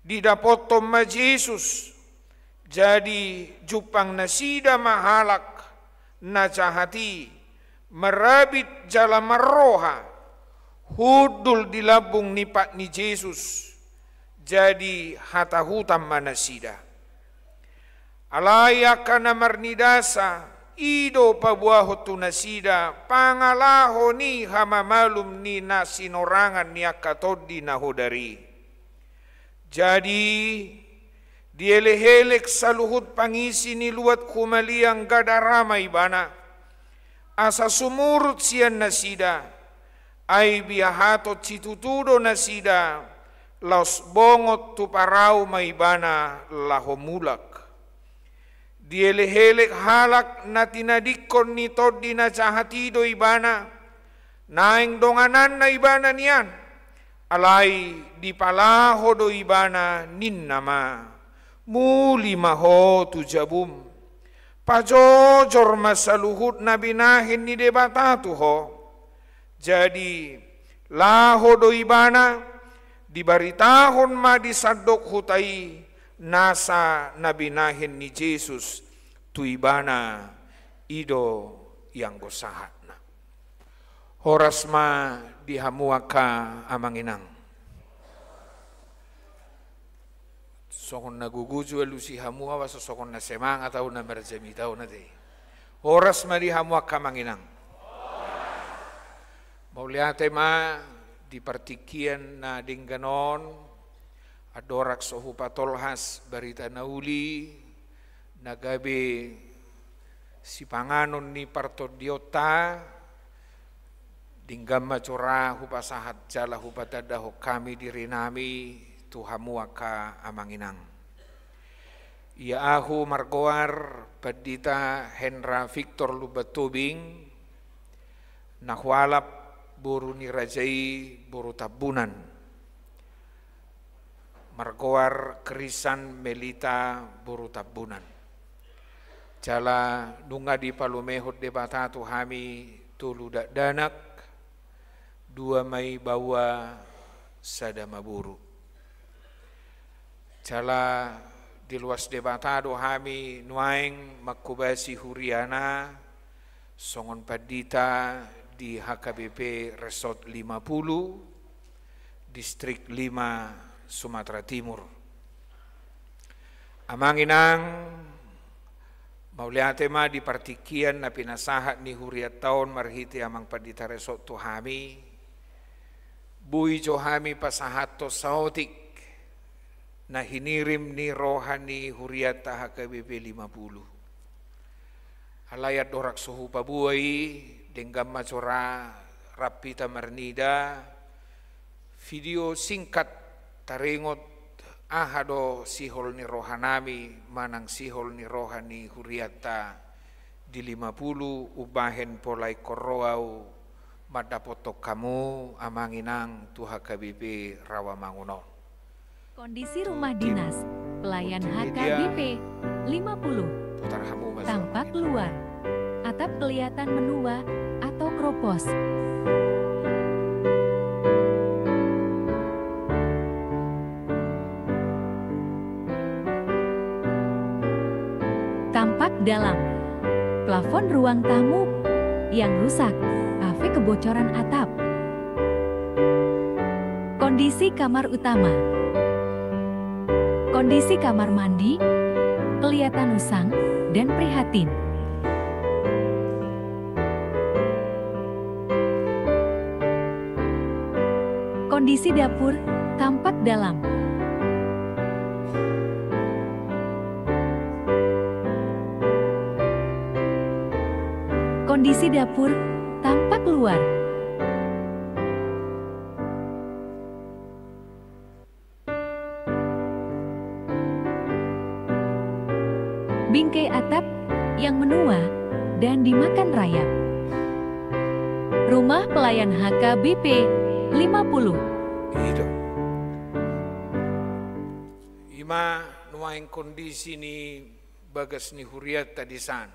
Didapothon ma Jesus. Jadi jumpang nasida ma halak na jahat i, marabit jala marroha, hundul di lambung ni pat ni Jesus. Jadi hatahutan ma nasida. Alai angka na marnidasa, i do paboahon tu nasida pangalahon ni hamamalum ni na sinorangan ni angka tondi na hodar i. Jadi dielehelek saluhut pangisi ni luat humaliang Gadara ma ibana, asa sumurut sian nasida. Ai biahaton situtu do nasida, laos bongot tu parau ma ibana laho mulak. Dielehelek halak na tinadingkon ni tondi na jahat i do ibana, naeng dongananna ibana nian. Alai dipalaho do ibana, ninna ma, "Muli ma ho tu jabum. Pajojor ma saluhut na binahen ni Debata tu ho." Jadi laho do ibana, Dibaritahon ma di sandok huta i nasa na binahen ni Jesus tu ibana, i do ianggo sahatna. Horas ma di hamu angka amang inang. Songon na gogo jo alusi hamu, asa songon na semangat ahu na marjamita on ate. Horas ma di hamu angka amang inang. Mauliate ma di partingkian na denggan on, andorang so hupatolhas barita na uli, na gabe sipanganon ni partondionta, denggan ma jora hupasahat jala hupatandahon hami dirinami tu hamu angka amang inang. Ia ahu margoar Pandita Hendra Victor Lumban Tobing, na hualap boru ni raja i boru Tambunan. Margoar Krisan Melita boru Tambunan. Jala nunga dipalumehon Debata tu hami tolu dakdanak, dua ma i baoa, sada ma boru. Jala diloas Debata do hami nuaeng manghobasi huriana songon pandita di H K B P Resort lima puluh, Distrik lima, Sumatera Timur. Amang inang, mauliate ma di partingkian na pinasahat ni hurianta on marhite amang pandita Resort tu hami. Boi jo hami pasahathon saotik na hinirim ni roha ni hurianta H K B P lima puluh. Alai andorang so hupaboa i, denggan ma jora rap hita marnida video singkat taringot aha do sihol ni rohanami manang sihol ni roha ni hurianta di lima puluh umbahen pola ingkon ro ahu mandapothon hamu amang inang tu H K B P Rawamangun on. Kondisi rumah dinas pelayan Multimedia. H K B P lima puluh. Putar hamu, Mas. Tampak luar. Atap kelihatan menua atau kropos. Tampak dalam. Plafon ruang tamu yang rusak, kafe kebocoran atap. Kondisi kamar utama. Kondisi kamar mandi kelihatan usang dan prihatin. Kondisi dapur tampak dalam. Kondisi dapur tampak luar. Bingkai atap yang menua dan dimakan rayap. Rumah pelayan H K B P lima puluh. I do. I ma nuaeng kondisi ni bagas ni hurianta di san.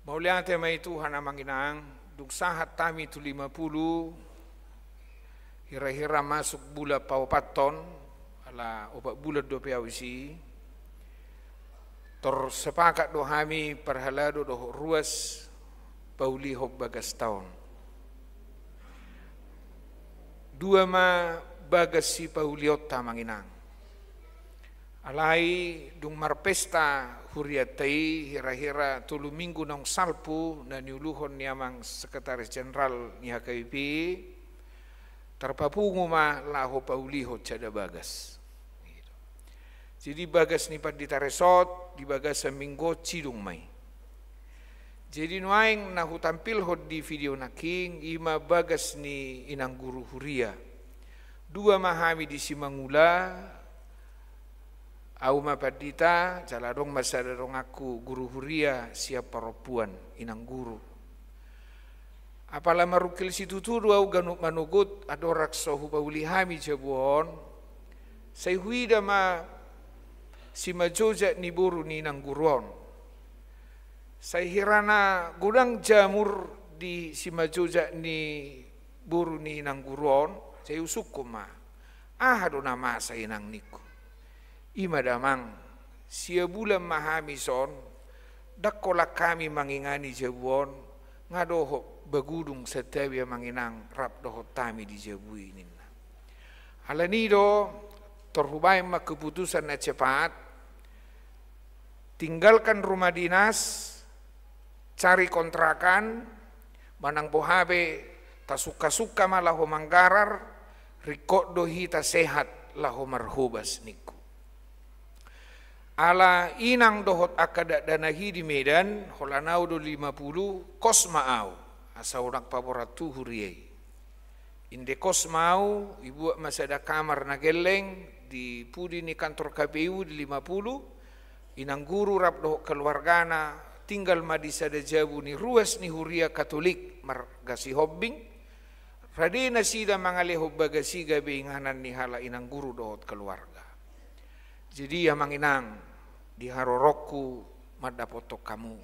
Mauliate ma i Tuhan amang inang, dung sahat hami tu lima puluh, hira-hira masuk bulan paopathon, ala opat bulan dope ahu disi, tor sepakat do hami parhalado dohot ruas paulihon bagasta on. Dua ma bagas sipaulionta amang inang. Alai dung marpesta hurianta i hira-hira tolu minggu naung salpu na niuluhon ni amang sekretaris jenderal ni H K B P, tarpapungu ma laho paulihon sada bagas. Jadi bagas ni pandita Resort di bagasan minggu on cidung ma i. Jadi nuaeng na hutampilhon di video nangkin i ma bagas ni inang guru huria. Dua ma hami di Simangula, ahu ma pandita, jala adong ma sada donganku guru huria sian parompuan, inang guru. Apala marungkil situtu do ahu ganup manogot andorang so hupauli hami jabu on, sai huida ma simanjojak ni boru ni inang guru on. Sai hira na godang jamur di simanjojak ni boru ni inang guru on, sai husungkun ma. Aha do na masa, inang, ningku. I ma damang, sia bulan ma hami son, ndang holan hami mangingani jabu on, nga dohot bagudung santabi, amang inang, rap dohot hami di jabu i, ninna. Alani do, tor hubaen ma keputusan na cepat, tinggalkan rumah dinas, cari kontrakan, manang boha pe, tasungka-sungka ma laho manggarar, ringkot do hita sehat laho marhobas, ningku. Ala inang dohot angka dakdanak i di Medan, holan au do lima puluh, kos ma au, asa unang paborat tu huria i. Inde kos ma au, ibuat ma sada kamar na gelleng di pudi ni kantor K P U di lima puluh, inang guru rap dohot keluargana tinggal ma di sada jabu ni ruas ni huria Katolik marga Sihombing, rade nasida mangalehon bagas i gabe inganan ni halak inang guru dohot keluarga. Jadi, amang inang, di haroroku mandapothon hamu.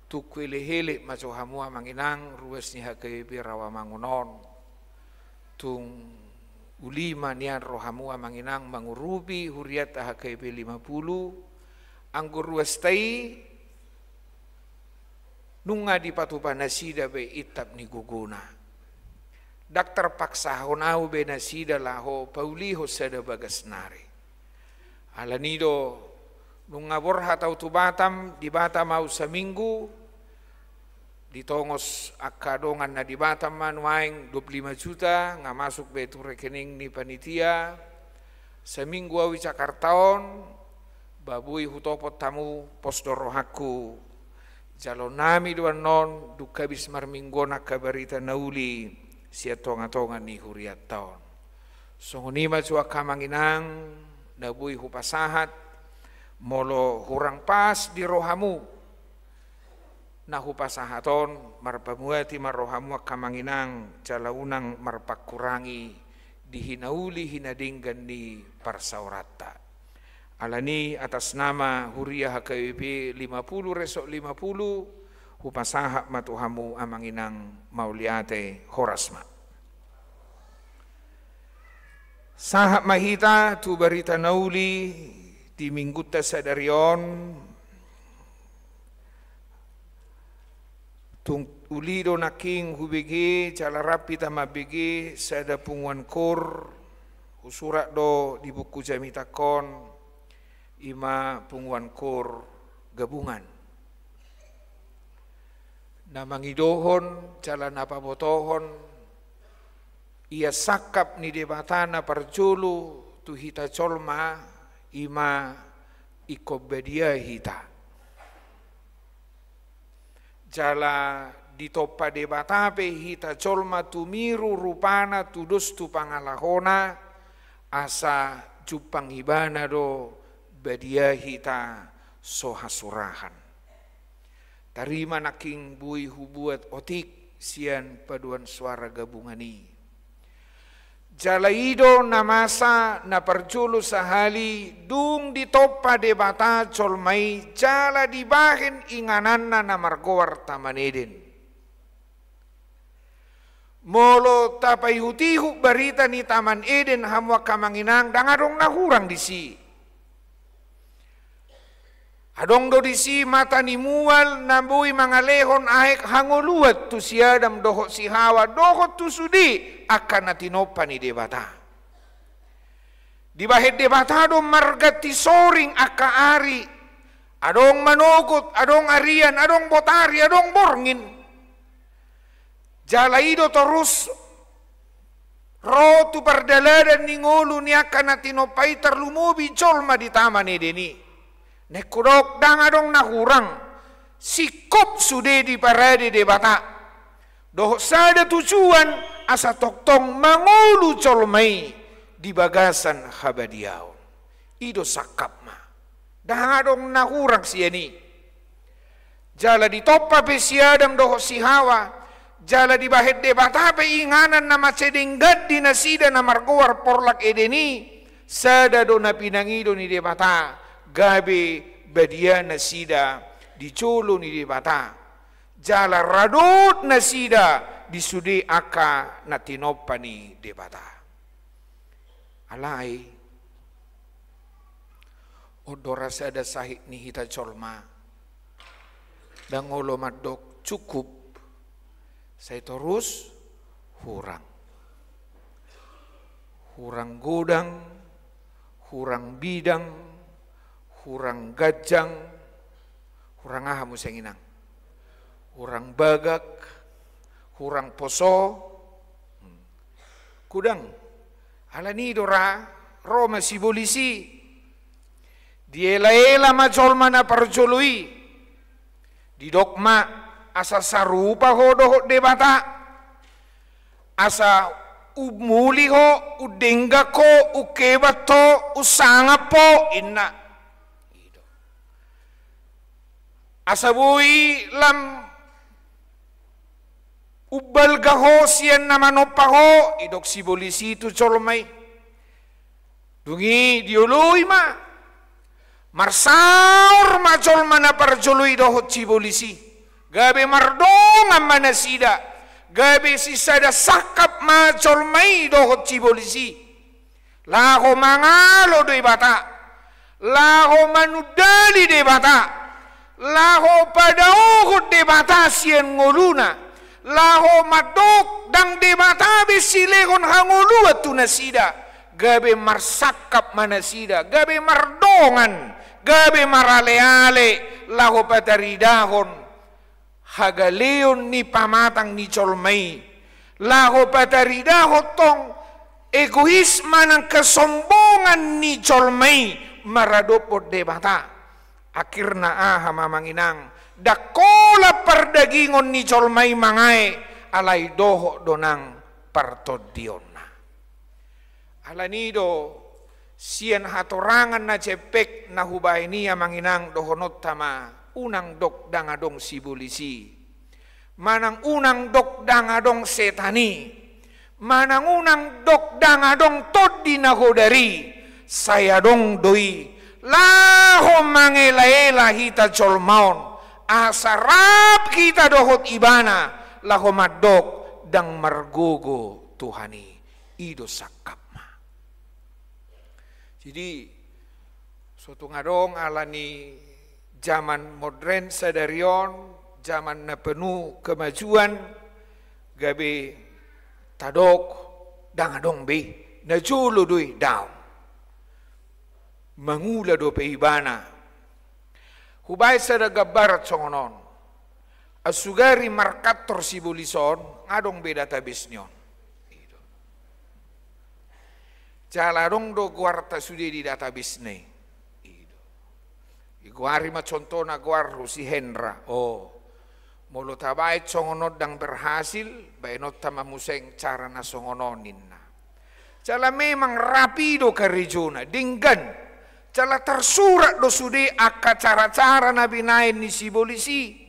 Tung huelek-elek ma jo hamu, amang inang, ruas ni H K B P Rawamangun on. Tung uli ma nian rohamu, amang inang, mangurupi hurianta H K B P lima puluh, anggo ruasta i nunga dipatupa nasida be intap ni gogona. Ndang tarpaksahon au be nasida laho paulihon sada bagas nari. Alani do, nunga borhat au tu Batam, di Batam au saminggu, ditongos angka dongan na di Batam ma nuaeng dua puluh lima juta, nga masuk be tu rekening ni panitia. Saminggu au di Jakarta on, ba boi hutopot hamu, pos do rohangku. Jaloonnami do annon, dung habis marminggu on angka barita na uli sian tonga-tonga ni hurianta on. Songon i ma jo angka amang inang, na boi hupasahat, molo hurang pas di rohamu na hupasahat on, marpamuati ma rohamu angka amang inang, jala unang marpangkurangi di hinauli hinadenggan ni parsaoranta. Alani atas nama huria H K B P lima puluh, Resort lima puluh, hupasahat ma tu hamu amang inang, mauliate, horas ma. Sahat ma hita tu barita na uli di minggunta sadari on. Tung uli do nangkin hubege, jala rap hita mambege sada punguan koor, husurat do di buku jamitangkon, i ma punguan koor gabungan. Na mangidohon, jala na pabotohon, ia sangkap ni Debata na parjolo tu hita jolma, i ma ingkon badia hita. Jala ditompa Debata pe hita jolma tumiru rupana, tudos tu pangalahona, asa jumpang Ibana do badia hita so hasurahan. Tarima nangkin boi hubuat otik sian paduan suara gabungan i. Jala i do na masa na parjolo sahali dung ditompa Debata jolma i jala dibahen ingananna na margoar Taman Eden. Molo tapaihut-ihut barita ni Taman Eden hamu angka amang inang, ndang adong na hurang disi. Adong do disi mata ni mual na boi mangalehon aek hangoluan tu si Adam dohot si Hawa dohot tu sude angka na tinompa ni Debata. Dibahen Debata do marganti soring angka ari, adong manogot, adong arian, adong botari, adong borngin. Jala i do torus ro tu pardalanan ni ngolu ni angka na tinompa i, tarlumobi jolma di Taman Eden i. Naeng hudok, ndang adong na hurang, singkop sude diparade Debata. Dohot sada tujuan, asa tongtong mangolu jolma i di bagasan habadiaon. I do sangkapna. Ndang adong na hurang sian i. Jala ditompa pe si Adam dohot si Hawa, jala dibahen Debata pe inganan na mansai denggan di nasida na margoar porlak Eden i, sada do na pinangido ni Debata, gabe badia nasida di jolo ni Debata. Jala radot nasida di sude angka na tinompa ni Debata. Alai on do ra sada sahit ni hita jolma, ndang olo mandok cukup, sai torus hurang. Hurang godang, hurang bidang, hurang ganjang, hurang aha muse, Inang? Hurang bagak, hurang poso. Hmm. Godang. Alani do ra, ro ma sibolis i. Dielaela ma jolma na parjolo i. Didok ma, asa sarupa ho dohot Debata. Asa ummuli ho, undenggan ho, ungkebat ho, unsangap ho, inna. Asa boi lam umbalga ho sian na manompa ho, didok sibolis i tu jolma i. Dung i dioloi ma. Marsaor ma jolma na parjolo i dohot sibolis i. Gabe mardongan ma nasida. Gabe sisada sangkap ma jolma i dohot sibolis i. Laho mangalo Debata, laho manundali Debata, laho padaohon Debata sian ngoluna, laho mandok ndang Debata be silehon hangoluan tu nasida, gabe marsangkap ma nasida, gabe mardongan, gabe maraleale, laho pataridahon hagaleon ni pamatang ni jolma i, laho pataridahon tong egois manang kesombongan ni jolma i maradophon Debata. Akhirna aha ma, Amang Inang? Ndang holan pardagingon ni jolma i mangae, alai dohot do nang partondionna. Alani do, sian hatorangan na jempek na hubaen i, Amang Inang, dohononta ma, unang dok ndang adong sibolis i. Manang unang dok ndang adong setan i. Manang unang dok ndang adong tondi na hodar i. Sai adong do i. Laho mangelaela hita jolma on. Asa rap hita dohot Ibana. Laho mandok ndang margogo Tuhan i. I do sangkapna. Jadi, so tung adong alani zaman modern sadari on, zaman na penuh kemajuan, gabe tadok, ndang adong be, na jolo do i, daong. Mangula dope ibana. Hubaen sada gambaran songon on. Asugari markantor sibolis on, nga adong be database ni on. I do. Jala adong do goarta sude di database na i. I do. Digoari ma contohna goarhu si Hendra. O. Molo tabaen songon on ndang berhasil, baenonta ma muse cara na songon on ninna. Jala memang rapi do karejona, denggan. Jala tarsurat do sude angka cara-cara na binaen ni sibolis i.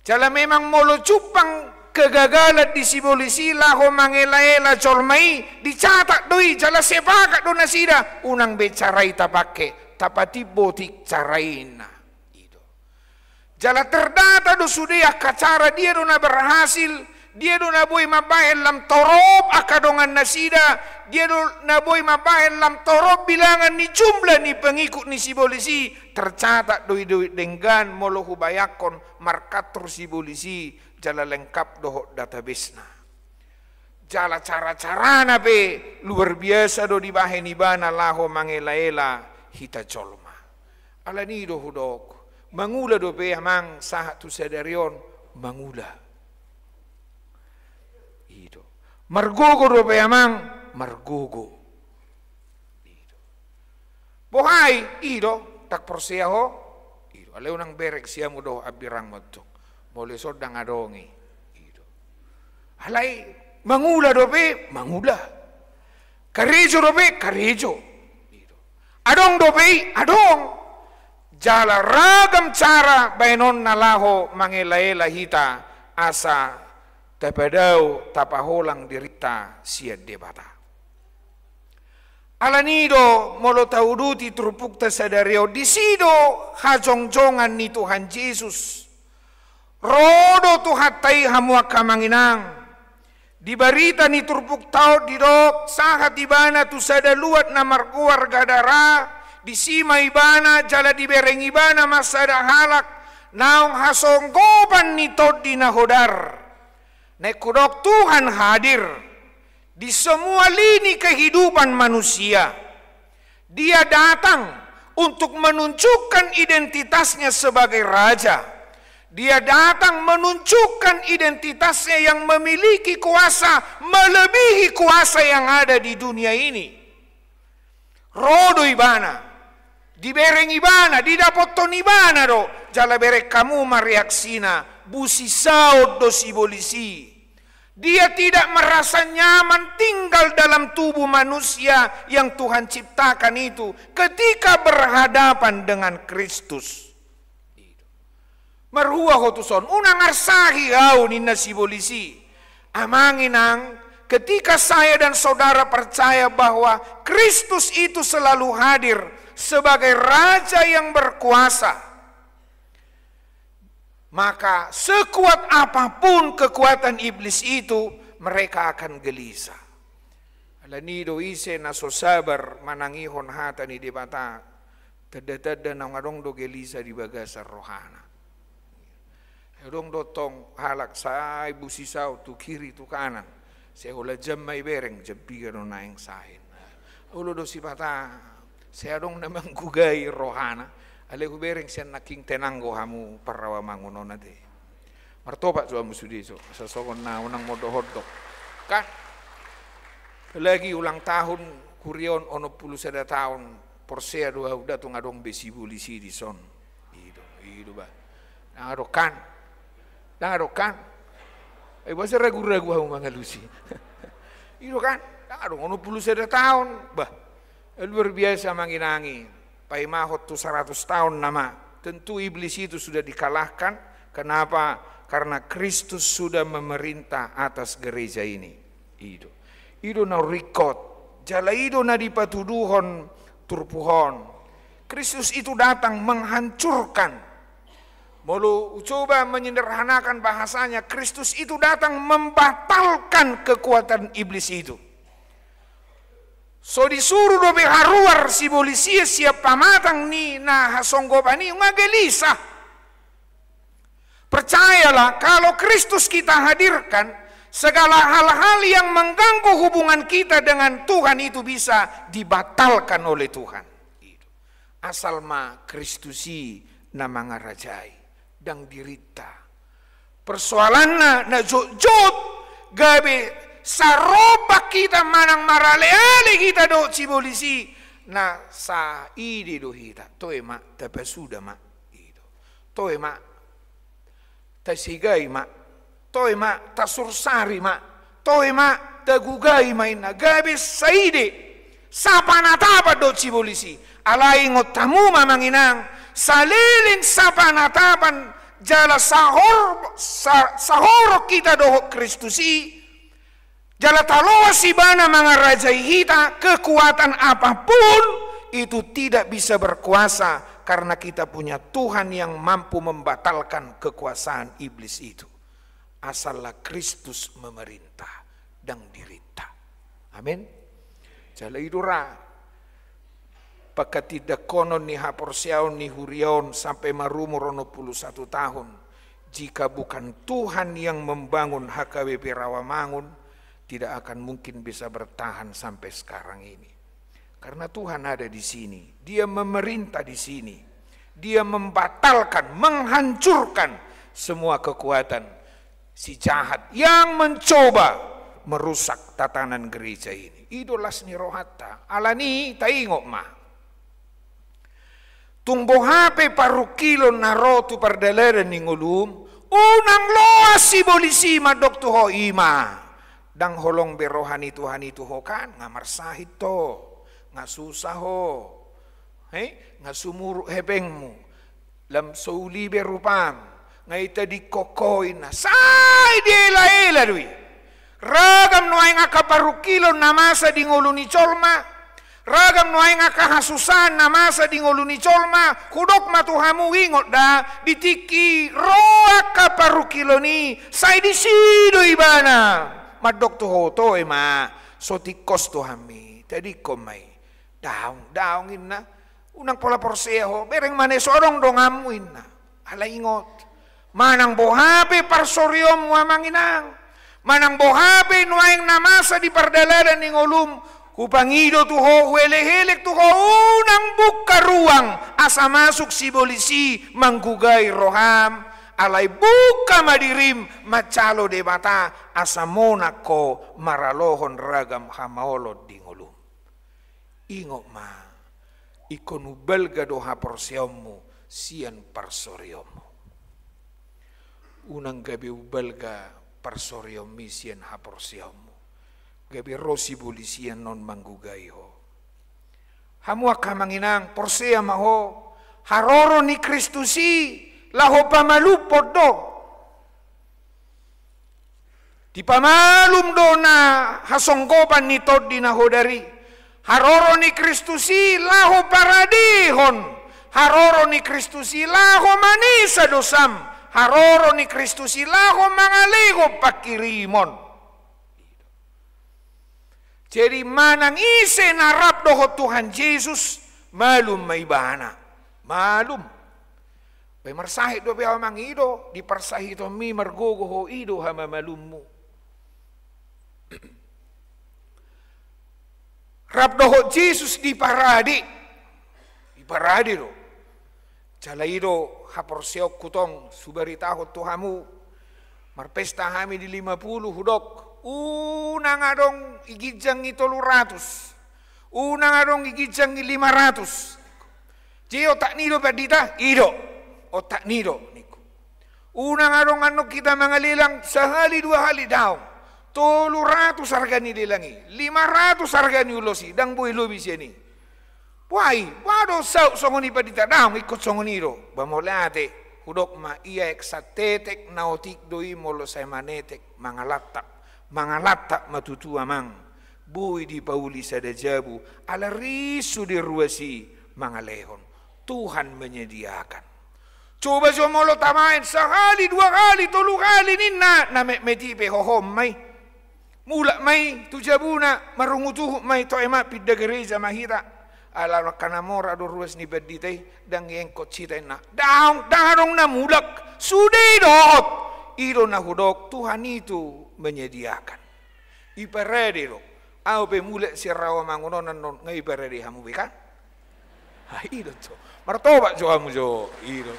Jala memang molo jumpang kegagalan di sibolis i laho mangelaela jolma i, dicatat do i, jala sepakat do nasida, unang be cara i tapake, tapatimbo otik cara i ninna. I do. Jala terdata do sude angka cara dia do na berhasil, dia do na boi mambahen lam torop angka dongan nasida, dia do na boi mambahen lam torop bilangan ni jumlah ni pengikut ni sibolis i, tercatat do i, do i denggan molo hubayangkon markantor sibolis i jala lengkap dohot database na. Jala cara-carana pe luar biasa do dibahen ibana laho mangelaela hita jolma. Alani do hudok, mangula dope amang sahat tu sadari on, mangula. I do. Margogo dope amang, margogo. I do. Boha i, i do, ndang porsea ho. I do. Alai unang bereng siamun dohot hambirangmu antong. Molo ison ndang adong i. I do. Alai mangula dope, mangula. Karejo dope, karejo. I do. Adong dope i, adong. Jala ragam cara baenonna laho mangelaela hita asa tapadao, tapaholang dirinta sian Debata. Alani do molo tauduti turpukta sadari on, disi do hajongjongan ni Tuhan Jesus. Ro do Tuhanta i, hamu angka amang inang. Di barita ni turpukta on didok, sahat ibana tu sada luat na margoar Gadara, disi ma ibana jala dibereng ibana ma sada halak naung hasonggopan ni tondi na hodar. Naeng hudok, Tuhan hadir di semua lini kehidupan manusia. Dia datang untuk menunjukkan identitasnya sebagai raja. Dia datang menunjukkan identitasnya yang memiliki kuasa melebihi kuasa yang ada di dunia ini. Ro do ibana, dibereng ibana, didapothon ibana do, jala bereng hamu ma reaksina, busisaon do sibolis i. Dia tidak merasa nyaman tinggal dalam tubuh manusia yang Tuhan ciptakan itu ketika berhadapan dengan Kristus. Marhua ho tuson, unang arsahi au, ninna sibolis i. Amang inang, ketika saya dan saudara percaya bahwa Kristus itu selalu hadir sebagai Raja yang berkuasa, maka sekuat apapun kekuatan iblis itu, mereka akan gelisah. Alani do ise na so sabar manangihon hata ni Debata, tanda-tanda naung adong do gelisah di bagasan rohana. Adong do tong halak sai busisaon tu kiri tu kanan. Sai holan jam ma ibereng, jam piga do naeng sahin. Olo do sipata, sai adong na manggugai rohana. Alai hubereng sian nangkin, tenang do hamu parrawamangun on ate. Martopak jo hamu sude jo, asa songon na unang modok-odok. Kan? Apalagi ulang tahun huria on onom pulu sada taon, porsea do au, nda tung adong be sibolis i dison. I do, i do bah. Ndang adong kan? Ndang adong kan? Eh, boasa ragu-ragu hamu mangalusi? I do kan? Ndang adong, onom pulu sada taon. Bah, luar biasa manginangi. Paimahon tu saratus taon nama. Tentu iblis itu sudah dikalahkan. Kenapa? Karena Kristus sudah memerintah atas gereja ini. I do. I do na ringkot. Jala i do na dipatuduhon turpuk on. Kristus itu datang menghancurkan. Molo hucoba menyederhanakan bahasanya, Kristus itu datang membatalkan kekuatan iblis itu. So disuru dope haruar sibolis i sian pamatang ni na hasonggopan i, nunga gelisah. Percayalah, kalau Kristus kita hadirkan, segala hal-hal yang mengganggu hubungan kita dengan Tuhan itu bisa dibatalkan oleh Tuhan. Asal ma Kristus i na mangarajai, ndang dirinta. Persoalanna na jotjot, gabe sarombak hita manang maraleale hita dohot sibolis i, na saide do hita, toe ma, tapasuda ma. I do. Toe ma, tasegai ma, toe ma, tasursari ma, toe ma, tagugai ma inna, gabe saide, sapanatapan dohot sibolis i. Alai ingot hamu ma amang inang, saleleng sapanatapan jala sahor-, sa-, sahorong hita dohot Kristus i, jala taloas ibana mangarajai hita, kekuatan apapun itu tidak bisa berkuasa, karena kita punya Tuhan yang mampu membatalkan kekuasaan iblis itu. Asallah Kristus memerintah, ndang dirinta. Amin. Jala i do ra pangkatindanghonon ni haporseaon ni huria on sampe marumur onom pulu satu tahun. Jika bukan Tuhan yang membangun H K B P Rawamangun, tidak akan mungkin bisa bertahan sampai sekarang ini. Karena Tuhan ada di sini, Dia memerintah di sini, Dia membatalkan, menghancurkan semua kekuatan si jahat yang mencoba merusak tatanan gereja ini. I do las ni rohanta. Alani i taingot ma. Tung boha pe parungkilon na ro tu pardalanan ni ngolum, unang loas sibolis i mandok tu ho i ma. Ndang holong be roha ni Tuhan i tu ho kan, nga marsahit ho, nga susa ho. He? Nga sumurut hepengmu. Lam so uli be rupam, nga itadingkon ho inna. Sai dielaela do i. Ragam nuaeng angka parungkilon na masa di ngolu ni jolma, ragam nuaeng angka hasusaan na masa di ngolu ni jolma, hudok ma tu hamu, ingot da, di tingki ro angka parungkilon i, sai disi do ibana. Mandok tu ho, toe ma, so tingkos Tuhanmi, tadingkon ma i. Daong, daong inna. Unang pola porsea ho, bereng ma na so adong donganmu inna. Alai ingot, manang boha pe parsorionmu amang inang, manang boha pe nuaeng na masa di pardalanan ni ngolum, hupangido tu ho, huelek-elek tu ho, unang bungka ruang asa masuk sibolis i manggugai roham, alai bungka ma dirim manjalo Debata asa monang ho maralohon ragam hamaolon di ngolum. Ingot ma, ingkon umbalga do haporseaonmu sian parsorionmu. Unang gabe umbalga parsorionmi sian haporseaonmu, gabe ro sibolis i annon manggugai ho. Hamu angka amang inang, porsea ma ho, haroro ni Kristus i laho pamalumhon do. Dipamalum do na hasonggopan ni tondi na hodar i. Haroro ni Kristus i laho paradehon. Haroro ni Kristus i laho manesa dosam. Haroro ni Kristus i laho mangalehon pangkirimon. Jadi manang ise na rap dohot Tuhan Jesus, malum ma ibana. Malum. Pe marsahit dope ho amang, i do, di parsahitonmi margogo ho, i do hamamalummu. Rap dohot Jesus di parade. Di parade do. Jala i do haporseaonku tong, hubaritahon tu hamu. Marpesta hami di lima puluh, hudok, unang adong i ginjang i tolu ratus. Unang adong i ginjang i lima ratus. Jadi otakni do pandita, i do. Otakni do, ningku. Unang adong annon hita mangalelang sahali dua hali, daong. Tolu ratus arga ni lelang i, lima ratus arga ni ulos i, ndang boi lobi sian i. Boha i, boha do saut songon i pandita, daong, ingkon songon i do. Ba mauliate, hudok ma, ia aek santetek na otik do i molo sai manetek, mangalantap. Mangalantap ma tutu amang. Boi dipauli sada jabu, ala ris sude ruas i mangalehon. Tuhan menyediakan. Coba jo molo tabaen sahali, dua hali, tolu hali ninna, na metmet i pe hohom ma i. Mulak ma i tu jabuna, marungut-ungut ma i, toe ma pinda gereja ma hita. Ala angka na mora do ruas ni pandita i, ndang iengkon hita inna. Daong, ndang adong na mulak, sude i dohot. I do na hudok, Tuhan itu menyediakan. Iparade do. Ahu pe mulak sian rawa mangunonan non, nga iparade hamu be kan? Ha, i do jo. Martobat jo hamu jo. I do.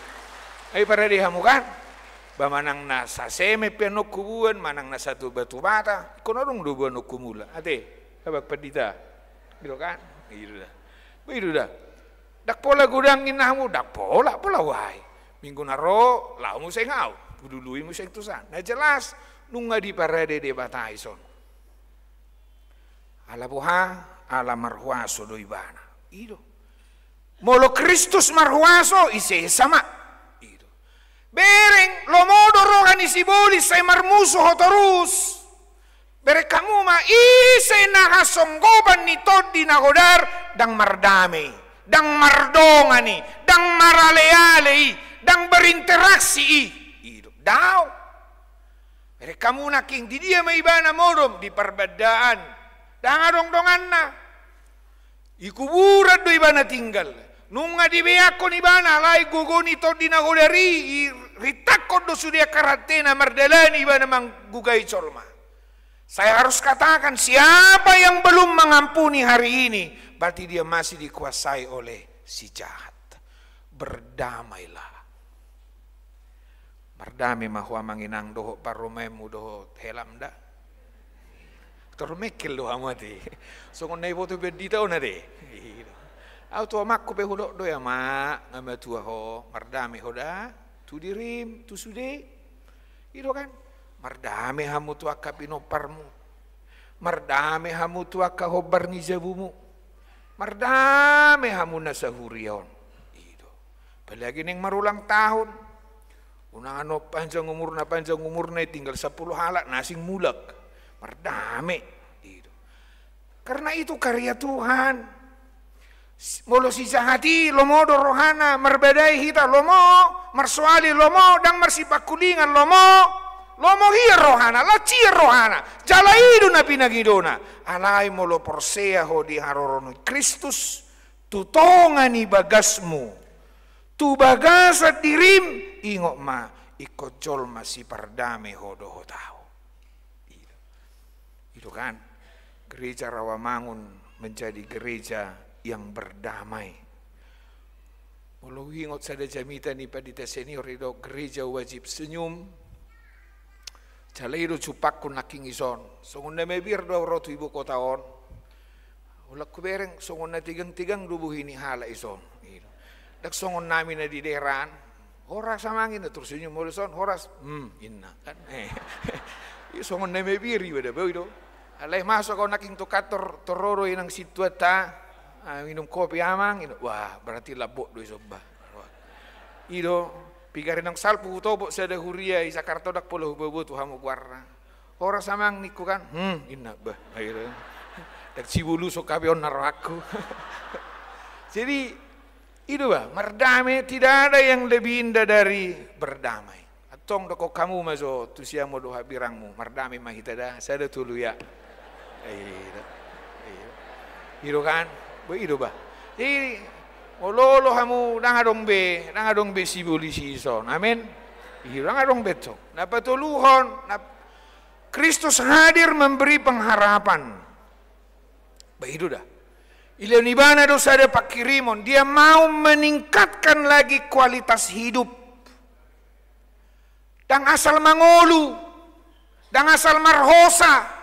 Nga iparade hamu kan? Ba manang na sasemen pe annon hubuan, manang na satu batu bata, ingkon adong do boanonku mulak. Ate, abang pandita. I do kan? I do da. Ba i do da. Ndang pola godang ninna hamu, ndang pola, pola wahai. Minggu na ro, laho muse ahu, hulului muse tu san. Na jelas, nunga diparade Debata i son. Ala boha, ala marhuaso do ibana. I do. Molo Kristus marhuaso, ise sama. I do. Bereng, lomo do roha ni sibolis, sai marmusu ho torus. Bereng hamu ma, ise na hasonggopan ni tondi na hodar, ndang mardame i, ndang mardongan i, ndang maraleale i, ndang berinteraksi i. I do. Daong. Bereng hamu nangkin, di dia ma ibana modom? Di parbandaan. Ndang adong donganna. I kuburan do ibana tinggal. Nunga dibeakkon ibana, alai gogo ni tondi na hodar i, i, rintakkon do sude angka rantena mardalani ibana manggugai jolma. Saya harus katakan, siapa yang belum mengampuni hari ini, berarti dia masih dikuasai oleh si jahat. Berdamailah. Mardame ma ho amang inang dohot parumaenmu dohot helam da. Tor mengkel do hamu ate. Songon na iboto pandita on ate. Ahu tu amangku pe hudok do, ama, nga matua ho, mardame ho da tu dirim, tu sude. I do kan? Mardame hamu tu angka pinomparmu. Mardame hamu tu angka hombar ni jabumu. Mardame hamu na sahuria on. I do. Apalagi naeng marulang tahun. Unang annon panjang umurna, panjang umurna, tinggal sampulu halak na asing mulak. Mardame. I do. Karena itu karya Tuhan. S-, molo si jahat i lomo do rohana, marbadai hita lomo, marsoal i lomo, ndang marsipangkulingan lomo. Lomo hian rohana, las hian rohana, jala i do na pinangidona. Alai molo porsea ho di haroro ni Kristus, tu tonga ni bagasmu, tu bagasan dirim, ingot ma, ingkon jolma sipardame ho dohot ahu. I do. I do kan, gereja Rawamangun menjadi gereja yang berdamai. Molo huingot sada jamita ni pandita senior i do, gereja wajib senyum. Jala i do jumpangku nangkin i son. Songon na mabiar do ahu ro tu ibu kota on. Holan hubereng songon na tegang-tegang do bohi ni halak i son. I do. Ndang songon nami na di daerah an. Horas amang, inna, tersenyum molo son, horas. Hmm, inna kan. Eh. I songon na mabiar iba da, boi do. Alai masuk ahu nangkin tu kantor, tor ro do inang sintuanta. Ah, minum kopi amang, inna. Wah, berarti lambok do i son bah. Wah. I do, piga rinang salpu hutopot sada huria i Jakarta, ndang pola huboto hamu goarna. Horas amang, ningku kan. Hmm, inna bah. Akhirnya. Ndang siboluson hape on na rohangku. Jadi, i do bah, mardame, tidak ada yang lebih indah dari berdamai. Antong dokkon hamu ma jo tu siamu dohot hambirangmu, mardame ma hita da, sada tolu ya. I do. I do. I do kan? Bah, i do bah. Jadi, molo olo hamu, ndang adong be, ndang adong be sibolis i son. Amen. I do, ndang adong be tong. Na patoluhon, na Kristus hadir memberi pengharapan. Bah, i do da. Dilehon ibana do sada pangkirimon, dia mau meningkatkan lagi kualitas hidup. Ndang asal mangolu, ndang asal marhosa.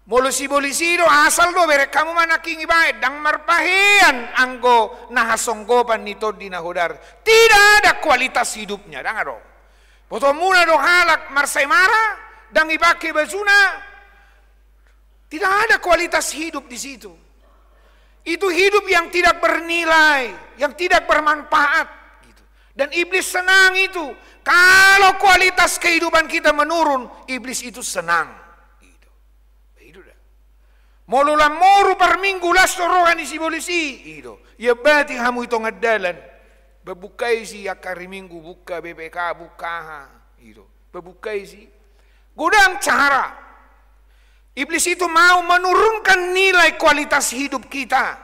Molo sibolis i do, asal do, bereng hamu ma nangkin dibaen, ndang marpahean anggo na hasonggopan ni tondi na hodar. Tidak ada kualitas hidupnya, ndang adong. Botoonmuna do halak marsaemara, ndang dipangke bajuna, tidak ada kualitas hidup di situ. Itu hidup yang tidak bernilai, yang tidak bermanfaat, gitu. Dan iblis senang itu. Kalau kualitas kehidupan kita menurun, iblis itu senang. Gitu. Itu dah. Molo lam moru parminggu las do roha ni sibolis i, i do. Ia berarti hamu i tonga dalan. Babungka i si angka ari Minggu, bungka B P K, bungka aha, i do. Babungka i si. Godang cara. Iblis itu mau menurunkan nilai kualitas hidup kita.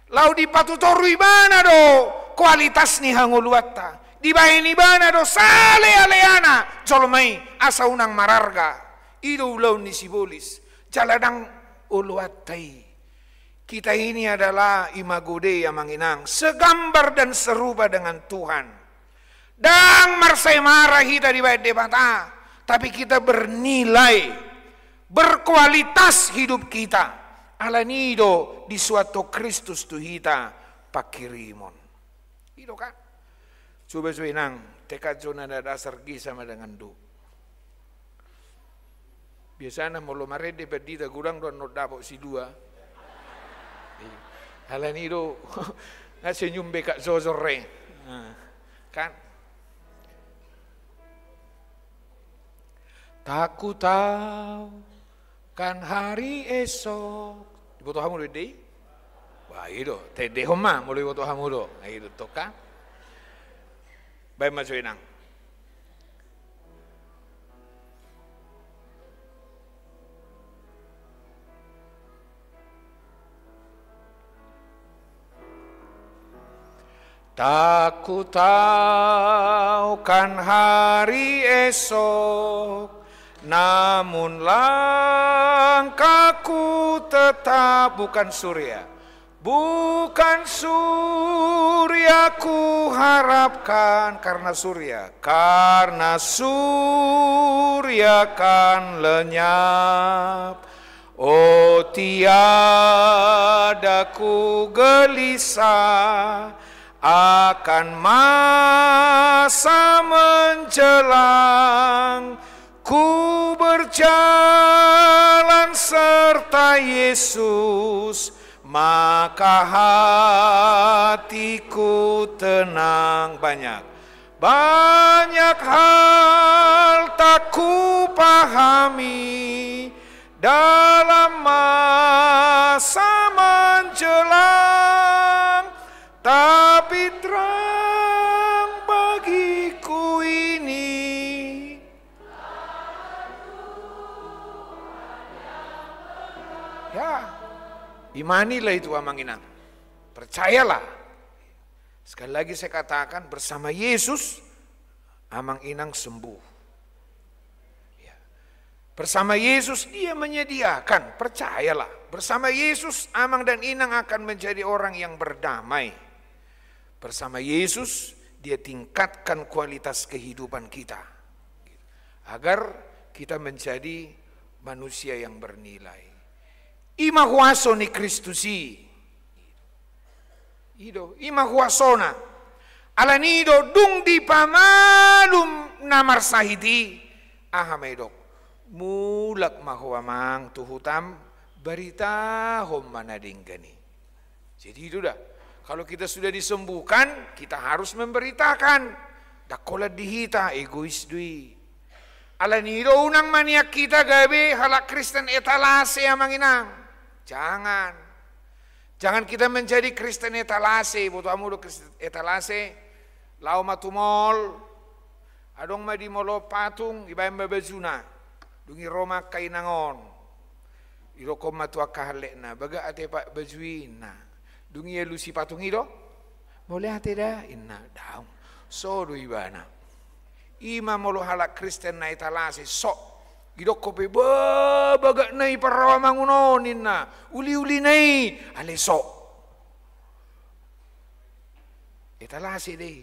Laho dipatutoru ibana do kualitas ni hangoluanta. Dibaen ibana do salealeana jolma i asa unang mararga. I do ulaon ni sibolis. Jala ndang oloanta i. Kita ini adalah imago Dei, amang inang, segambar dan serupa dengan Tuhan. Ndang marsaemara hita dibaen Debata, tapi kita bernilai, berkualitas hidup kita. Alani i do disuanhon Kristus tu hita pangkirimon. I do kan? Coba jo inang, tekad jo na dasar gisa ma dengan do. Biasana molo marende pandita godang do annon dapot silua. Alani i do, nga senyum be kak jojor re. Nah, kan? Takut ahu kan hari esok. Diboto hamu do ende i? Wah, i do. Tendehon ma molo diboto hamu do. Nah, i do tong kan. Baen ma jo inang. Takut ahu kan hari esok, namun langkahku tetap, bukan surya, bukan surya kuharapkan, karena surya, karena surya kan lenyap. Oh, tiada ku gelisah akan masa menjelang. Ku berjalan serta Yesus, maka hatiku tenang. Banyak, banyak hal tak ku pahami dalam masa menjelang, tapi terang bagiku ini. Manila itu, Amang Inang. Percayalah. Sekali lagi saya katakan, bersama Yesus, Amang Inang sembuh. Ya. Bersama Yesus, Dia menyediakan. Percayalah. Bersama Yesus, Amang dan Inang akan menjadi orang yang berdamai. Bersama Yesus, Dia tingkatkan kualitas kehidupan kita. Agar kita menjadi manusia yang bernilai. I ma huaso ni Kristus i. I do, i ma huasona. Alani i do, dung dipamalum na marsahit i, aha ma didok? Mulak ma ho, Amang, tu hutam, baritahon ma na denggan i. Jadi itu dah. Kalau kita sudah disembuhkan, kita harus memberitakan. Ndang holan di hita, egois do i. Alani i do, unang ma nian hita gabe halak Kristen etalase, Amang Inang. Jangan. Jangan kita menjadi Kristen etalase. Boto hamu do Kristen etalase? Laho ma tu mall. Adong ma di mall on patung, ibaen ma bajuna. Dung i ro ma angka inang on. Didokkon ma tu angka hallekna, "Bagak ate, Pak, baju i?" ninna. Dung i alusi patung i do, "Mauliate da," ninna. Daong. So do ibana. I ma molo halak Kristen na etalase, so. Didokkon pe, "Ba, bagak na i parrawamangun on," ninna. "Uliuli na i," alai so. Etalase do i.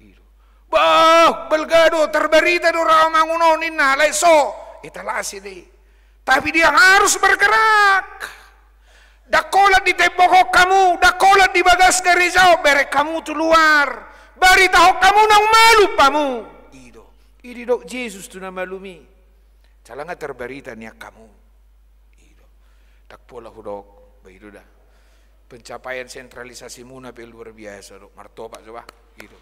I do. "Bah, balga do, tarbarita do rawamangun on," ninna, alai so. Etalase do i. Tapi dia harus bergerak. Ndang holan di tembok on hamu, ndang holan di bagas gareja on, bereng hamu tu luar. Baritahon hamu naung malum hamu. I do. I do didok Jesus tu na malum i. Jala nga tarbarita nian hamu. I do. Ndang pola hudok, ba i do da. Pencapaian sentralisasimuna pe luar biasa do. Martopak jo bah. I do.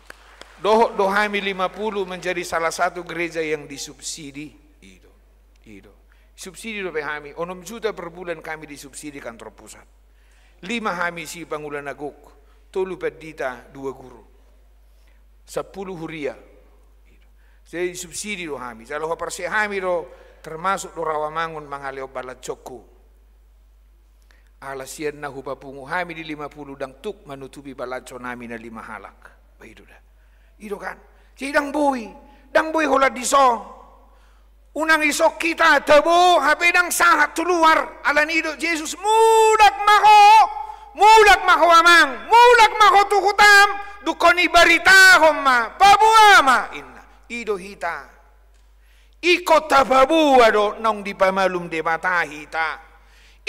Dohot do hami lima puluh menjadi salah satu gereja yang disubsidi. I do. I do. Subsidi dope hami. Onom juta per bulan kami disubsidi kantor pusat. Lima hami isi pangula na gok. Tolu pandita, dua guru. Sampulu huria. Jadi subsidi do hami. Jala huparsea hami do, termasuk do rawamangun mangalehon balanjonku. Ala sian na hupapungu hami di lima puluh, ndang tuk manutupi balanjonami na lima halak. Ba i do da. I do kan. Jadi ndang boi. Ndang boi holan dison. Unang dison hita tabo, hape ndang sahat tu luar. Alani i do Jesus, "Mulak ma ho, mulak ma ho, Amang, mulak ma ho tu hutam, dungkon i baritahon ma, paboa ma," ninna. I do hita. Ingkon tapaboa do naung dipamalum Debata hita.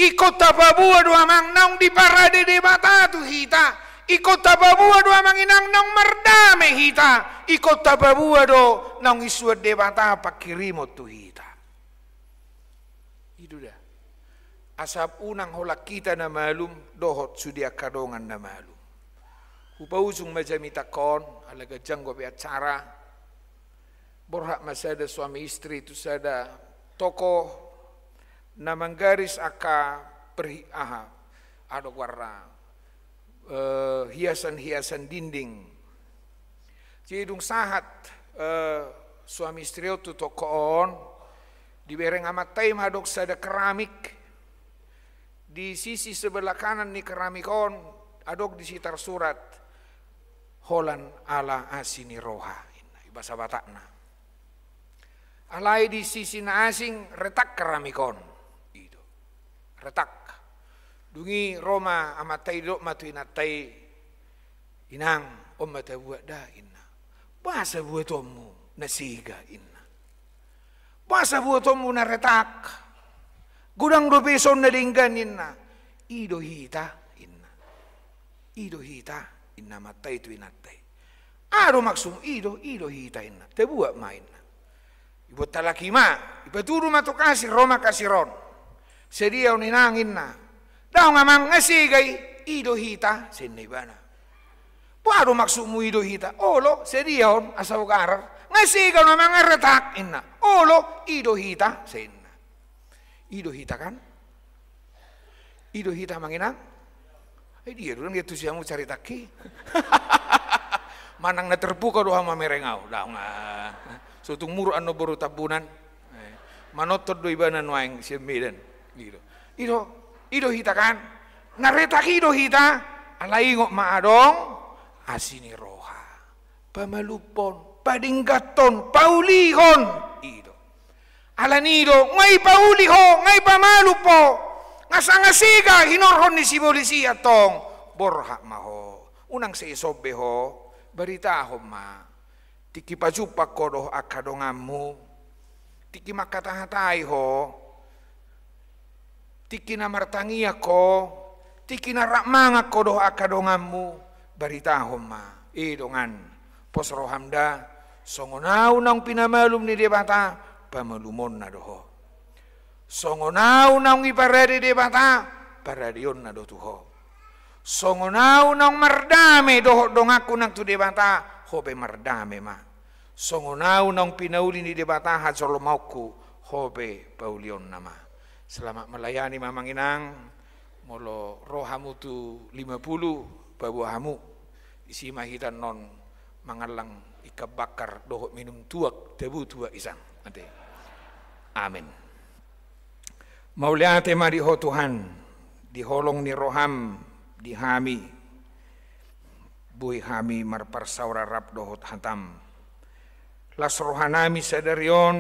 Ingkon tapaboa do, Amang, naung diparade Debata tu hita. Ingkon tapaboa do, Amang Inang, naung mardame hita. Ingkon tapaboa do naung disuan Debata panghirimon tu hita. I do da. Asa unang holan hita na malum, dohot sude angka dongan na malum. Hupaujung ma jamitangkon, ala ganjang dope acara. Borhat ma sada suami istri tu sada toko na manggaris angka perhi-, aha, aha do goarna, eh, hiasan-hiasan dinding. Jadi dung sahat, eh, suami istri on tu toko on, dibereng amanta i ma adong sada keramik. Di sisi sebelah kanan ni keramik on, adong disi tarsurat, "Holan ala asi ni roha," ninna, i bahasa Batakna. Alai di sisi na asing, retak keramik on. I do. Retak. Dung i ro ma amanta i, didok ma tu inanta i, "Inang, on ma tabuat da," ninna. "Boasa buatonmu na sega?" ninna. "Boasa buatonmu na retak? Godang dope dison na denggan," ninna. "I do hita," ninna. "I do hita," ninna amanta i tu inanta i. "Aha do maksudmu?" "I do, i do hita," ninna. "Tabuat ma," ninna. Dibuat halak i ma, dipatudu ma tu kasir, ro ma kasir on. "Sadia on, Inang?" ninna. "Daong, Amang, nga sega i." "I do hita," ninna ibana. "Boha do maksudmu i do hita?" "Olo, sadia on, asa hugarar." "Nga sega on, Amang, nga retak," ninna. "Olo, i do hita," ninna. I do hita kan? I do hita, Amang Inang? Eh, dia dulu dia tu siamu cari taki. Manang na terpukau do hamu mamereng au. Daong, ah. Sotung muruk annon boru Tambunan. Eh, manonton do ibana nuaeng sian Medan. Gitu. I do, i do hita kan? Na retak i do hita, alai ingot ma adong asi ni roha. Pamalumhon, padengganhon, paulihon. I do. Alani i do, nga ipauli ho, nga ipamalum ho. Nga sanga sega hinorhon ni sibolis i antong. Borhat ma ho. Unang sai sombe ho, baritahon ma. Tingki pajumpang ho dohot angka donganmu. Tingki mangkatahatai ho. Tingki na martangiang ho. Tingki na rap mangan ho dohot angka donganmu. Baritahon ma. E dongan. Pos roham da. Songon ahu naung pinamalum ni Debata. Pamalumonna do ho. Songon ahu naung iparade Debata. Paradeonna do tu ho. Songon ahu naung mardame dohot donganku nang tu Debata, ho pe mardame ma. Songon ahu naung pinauli ni Debata hajolmaonku, ho pe paulionna ma. Selamat melayani ma amang inang. Molo ro hamu tu lima puluh, paboa hamu. Disi ma hita annon mangallang ikan bakar dohot minum tuak, tabo tuak i san. Ate. Amen. Mauliate ma di ho Tuhan, di holong ni roham di hami, boi hami marparsaoran rap dohot hatam. Las rohanami sadari on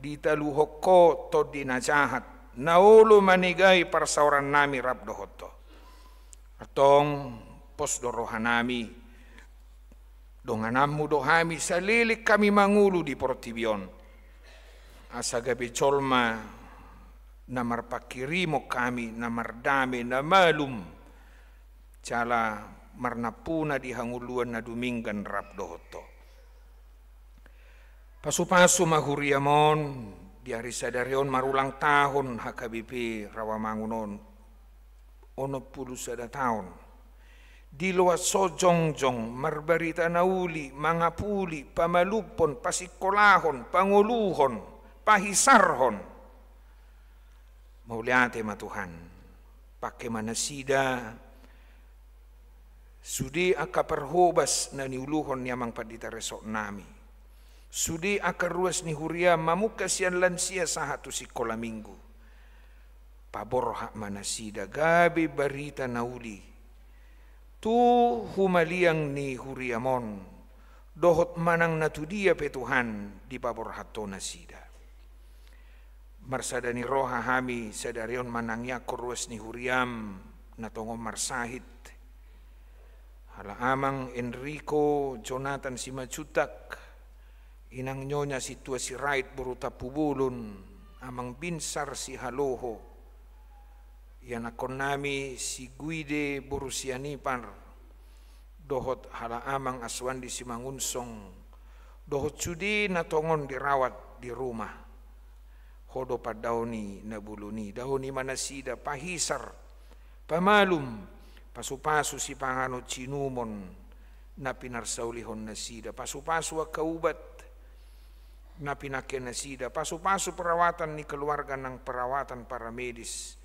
ditaluhon ho tondi na jahat, na olo manegai parsaorannami rap dohot ho. Antong pos do rohanami, dongananmu do hami saleleng hami mangolu di portibi on. Asa gabe jolma na marpanghirimon hami, na mardame, na malum, jala marnampuna di hangoluan na dumenggan rap dohot ho. Pasupasu ma huriam on, di ari sadari on marulang tahun H K B P Rawamangun on, onom pulu sada taon. Di loas on jongjong, marbarita na uli, mangapuli, pamalumhon, pasingkolahon, pangoluhon, pahisarhon. Mauliate ma Tuhan, pangke ma nasida, sude angka parhobas na niuluhon ni amang pandita resort nami. Sude angka ruas ni huria mamungka sian lansia sahat tu sikola minggu. Paborhat ma nasida gabe barita na uli. Tu humaliang ni huriam on, dohot manang na tudia pe Tuhan dipaborhat ho nasida. Marsada ni roha hami sadari on manangiangkon ruas ni huriam na tongon marsahit. Hala amang Enrico Jonathan Simanjuntak, inang Nyonya Sintua Sirait boru Tampubolon, amang Binsar Sihaloho, ianakkon nami si Guide boru Sianipar, dohot hala amang Aswandi Simangunsong, dohot sude na tongon dirawat di rumah. Ho do pandaoni na bolon i, daoni ma nasida, pahisar, pamalum, pasupasu sipanganon siinumon na pinarsaulihon nasida, pasupasu angka ubat na pinangke nasida, pasupasu perawatan ni keluarga nang perawatan paramedis,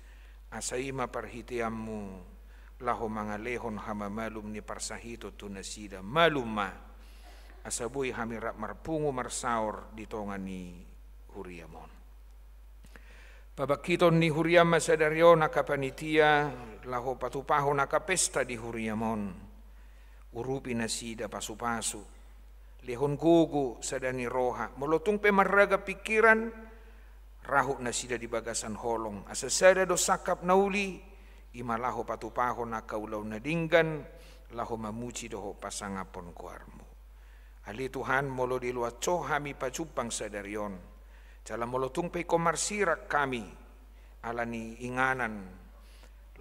asa i ma parhiteanmu laho mangalehon hamamalum ni parsahiton tu nasida, malum ma, asa boi hami rap marpungu marsaor di tonga ni huriam on. Pabangkiton ni huriam ma sadari on angka panitia, laho patupahon angka pesta di huriam on. Urupi nasida, pasupasu. Lehon gogo, sada ni roha. Molo tung pe marragam pingkiran, rahut nasida di bagasan holong. Asa sada do sangkap na uli, i ma laho patupahon angka ulaon na denggan, laho mamuji dohot pasangaphon goarmu. Ale Tuhan, molo di loas ho hami pajumpang sadari on. Jala molo tung pe ingkon marsirang hami, ala ni inganan,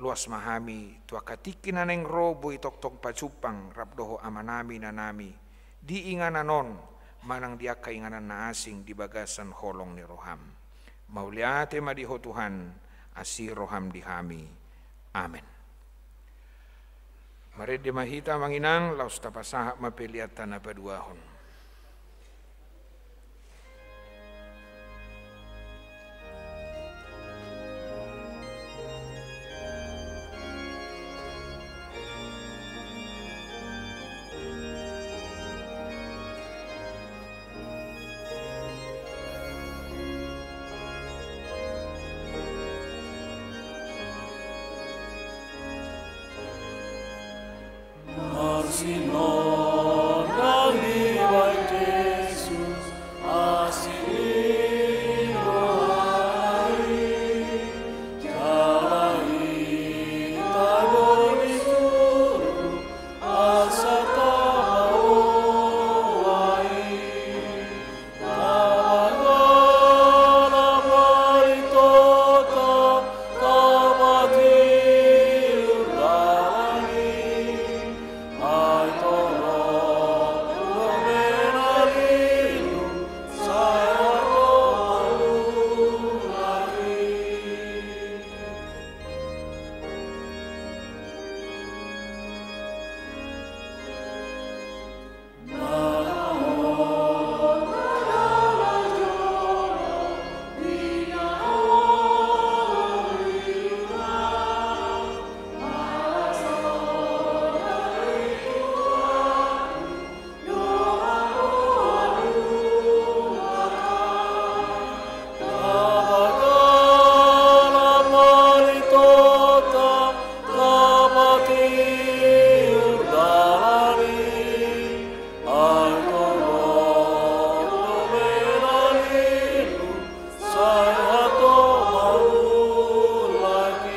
loas ma hami tu angka tingki na naeng ro boi tongtong pajumpang rap dohot amanami inanami, di inganan on, manang di angka inganan na asing di bagasan holong ni roham. Mauliate ma di ho Tuhan, asi roham di hami. Amen. Marende ma hita amang inang, laos tapasahat ma peleanta na paduahon. Sinondang dibahen Jesus asi ni rohana i, jala hita do disuru asa tapaboa i. Tapagalap ma lintota, tapatiur dalan i. Ai torop dope na lilu, sai hatop ma mulak i. Tapagalap ma lintota, tapatiur dalan i. Ai torop dope na lilu, sai hatop ma mulak i.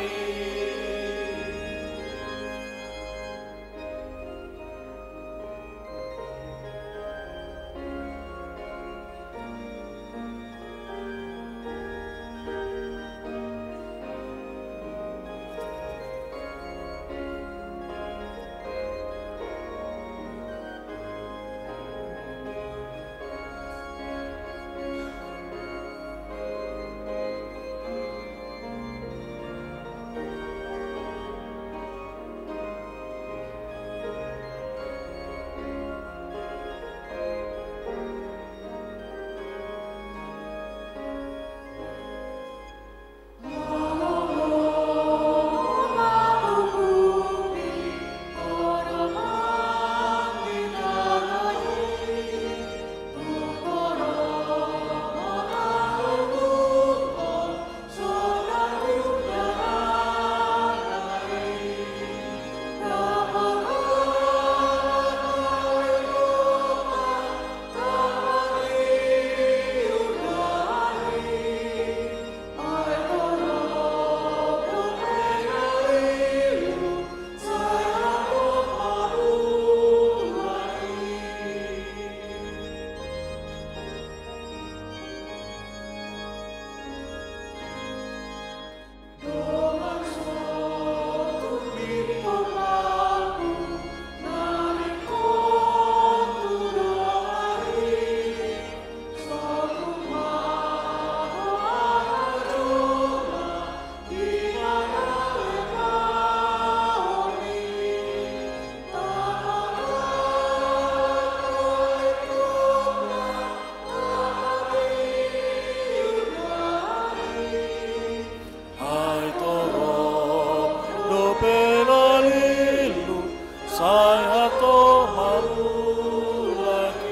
Ai torop dope na lilu, sai hatop ma mulak i.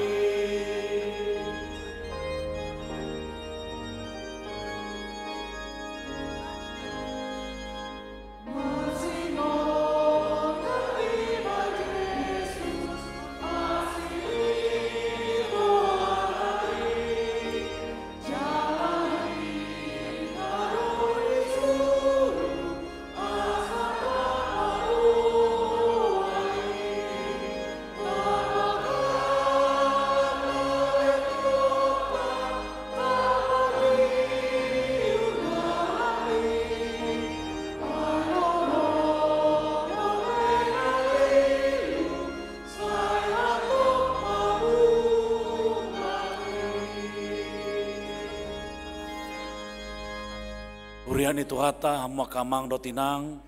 Huria ni Tuhanta, hamu angka amang dohot inang,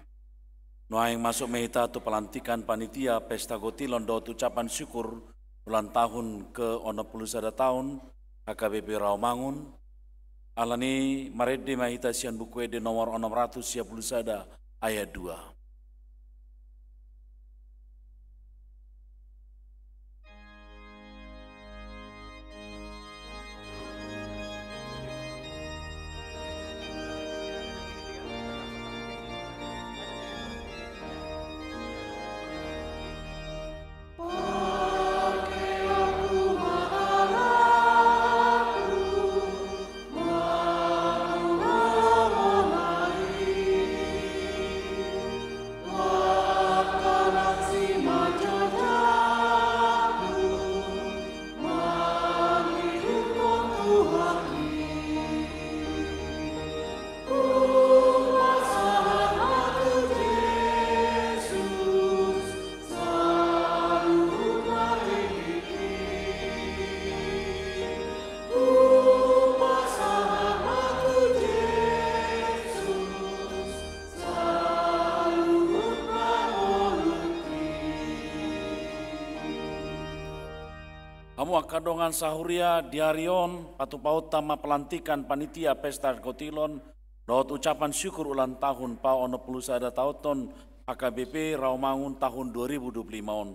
nuaeng masuk ma hita tu pelantikan panitia pesta gotilon dohot ucapan syukur ulang tahun ke onom pulu sada taon H K B P Rawamangun. Alani i marende ma hita sian Buku Ende nomor onom ratus sia pulu sada ayat dua. Hamu angka dongan sahuria, di ari on patupaonta ma pelantikan panitia pesta kotilon dohot ucapan syukur ulang tahun paonom pulu sada taonhon H K B P Rawamangun tahun dua ribu dua puluh lima on.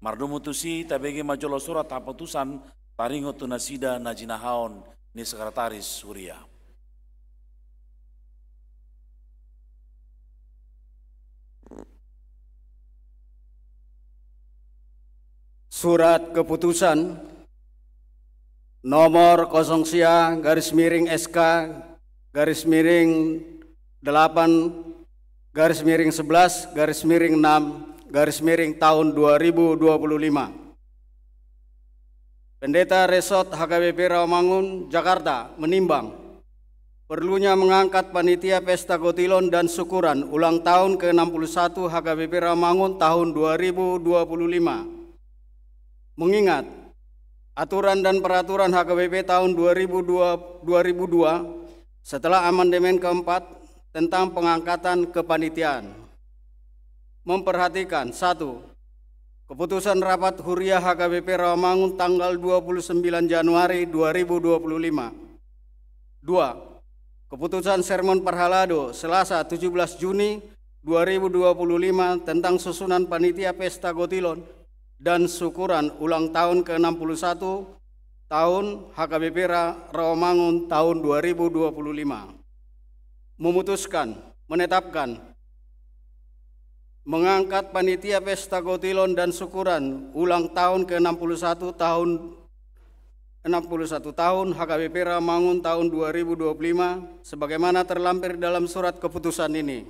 Mardomu tusi, tabege ma jolo surat haputusan taringot tu nasida na jinahaon ni sekretaris huria. Surat keputusan nomor kosong sia garis miring S K garis miring delapan garis miring sebelas garis miring enam garis miring tahun dua ribu dua puluh lima. Pendeta Resort H K B P Rawamangun, Jakarta, menimbang perlunya mengangkat panitia pesta kotilon dan syukuran ulang tahun ke enam puluh satu H K B P Rawamangun tahun dua ribu dua puluh lima. Mengingat aturan dan peraturan H K B P tahun dua ribu dua, dua ribu dua, setelah amandemen keempat tentang pengangkatan kepanitiaan. Memperhatikan, satu, keputusan rapat Huria H K B P Rawamangun tanggal dua puluh sembilan Januari dua ribu dua puluh lima. Dua, keputusan sermon parhalado Selasa tujuh belas Juni dua ribu dua puluh lima tentang susunan panitia pesta kotilon dan syukuran ulang tahun ke enam puluh satu tahun H K B P Ra-, Rawamangun tahun dua ribu dua puluh lima. Memutuskan, menetapkan, mengangkat panitia pesta kotilon dan syukuran ulang tahun ke enam puluh satu tahun, enam puluh satu tahun H K B P Rawamangun tahun dua ribu dua puluh lima sebagaimana terlampir dalam surat keputusan ini.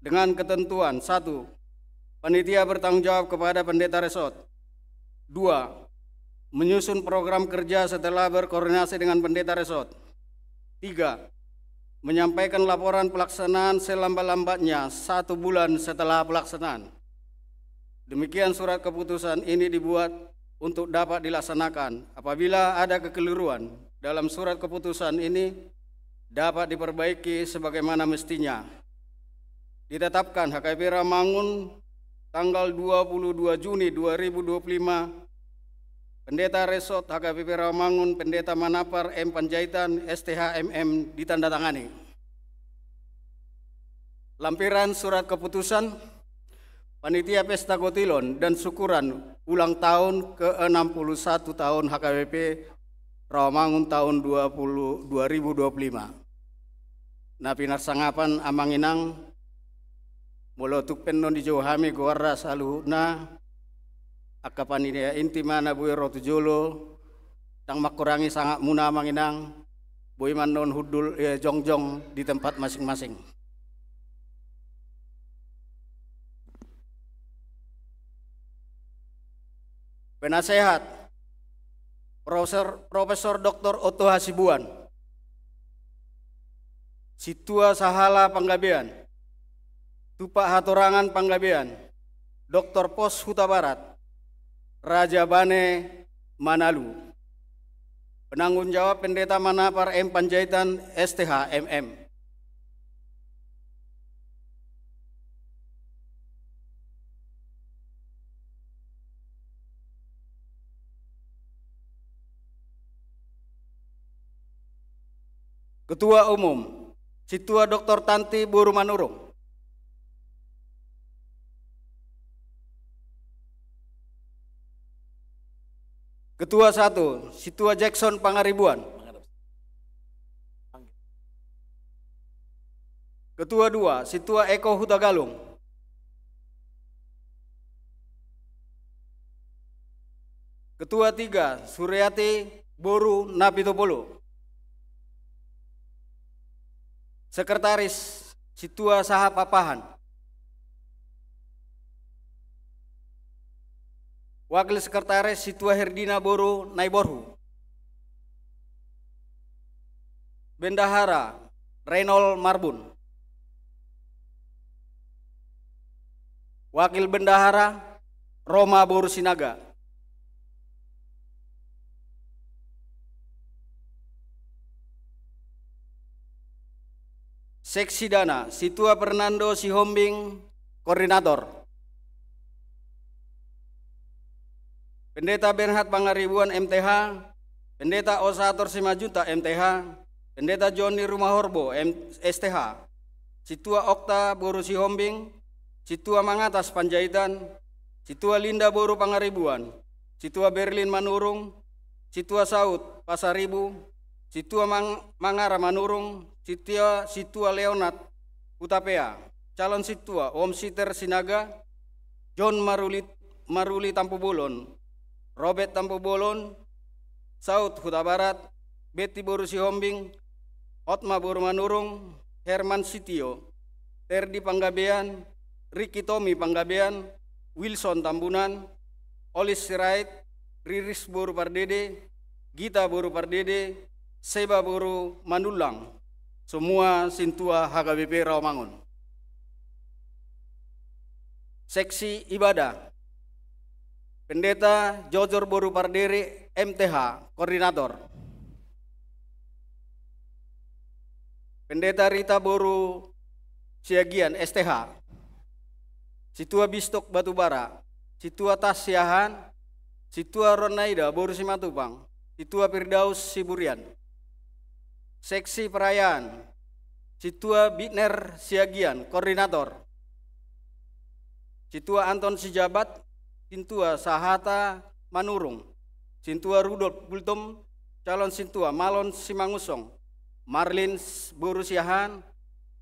Dengan ketentuan, satu, panitia bertanggung jawab kepada pendeta resort. Dua, menyusun program kerja setelah berkoordinasi dengan pendeta resort. Tiga, menyampaikan laporan pelaksanaan selambat-lambatnya satu bulan setelah pelaksanaan. Demikian surat keputusan ini dibuat untuk dapat dilaksanakan. Apabila ada kekeliruan dalam surat keputusan ini, dapat diperbaiki sebagaimana mestinya. Ditetapkan H K B P Rawamangun tanggal dua puluh dua Juni dua ribu dua puluh lima, Pendeta Resort H K B P Rawamangun, Pendeta Manapar M Panjaitan, S T H M M, ditandatangani. Lampiran surat keputusan panitia pesta kotilon dan syukuran ulang tahun ke enam puluh satu tahun H K B P Rawamangun tahun dua puluh, dua ribu dua puluh lima. Na pinarsangapan amang inang, molo tung pe annon dijou hami goarna saluhutna, angka panitia inti ma na boi ro tu jolo, ndang mangkurangi sangapmuna amang inang, boi ma annon hundul, eh, jongjong di tempat masing-masing. Penasehat, Profesor, Profesor Doktor Otto Hasibuan. Sintua sahala Panggabean, Tumpak Hatorangan Panggabean, Doktor Pos Hutabarat, Rajabane, Manalu. Penanggung jawab Pendeta Manapar M Panjaitan, S T H M M. Ketua Umum, Sintua Doktor Tanti boru Manurung. Ketua satu, Sintua Jackson Pangaribuan. Ketua dua, Sintua Eko Hutagalung. Ketua tiga, Suryati boru Napitupulu. Sekretaris, Sintua Sahap Apahan. Wakil Sekretaris, Sintua Herdina boru Naiborhu. Bendahara, Reynold Marbun. Wakil Bendahara, Roma boru Sinaga. Seksidana, Sintua Fernando Sihombing, koordinator. Pendeta Bernhard Pangaribuan M T H, Pendeta Osator Simanjuntak M T H, Pendeta Joni Rumahorbo M-, S T H, Sintua Okta boru Sihombing, Sintua Mangatas Panjaitan, Sintua Linda boru Pangaribuan, Sintua Berlin Manurung, Sintua Saud Pasaribu, Sintua Mang-, Mangara Manurung, Sintua, Sintua Leonard Hutapea, calon Sintua Om Siter Sinaga, John Maruli, Maruli Tampubolon, Robert Tampubolon, Saud Hutabarat, Betty boru Sihombing, Hotma boru Manurung, Herman Sitio, Terdi Panggabean, Ricky Tommy Panggabean, Wilson Tambunan, Olis Sirait, Riris boru Pardede, Gita boru Pardede, Seba boru Manullang, semua sintua H K B P Rawamangun. Seksi ibadah. Pendeta Jojor boru Pardede M T H, koordinator. Pendeta Rita boru Siagian S T H. Sintua Bistok Batubara, Sintua Tas Siahaan, Sintua Ronaida boru Simatupang, Sintua Firdaus Siburian. Seksi perayaan, Sintua Bitner Siagian, koordinator. Sintua Anton Sijabat, Sintua Sahata Manurung, Sintua Rudolf Gultom, calon Sintua Malon Simangunsong, Marlin S-, boru Siahaan,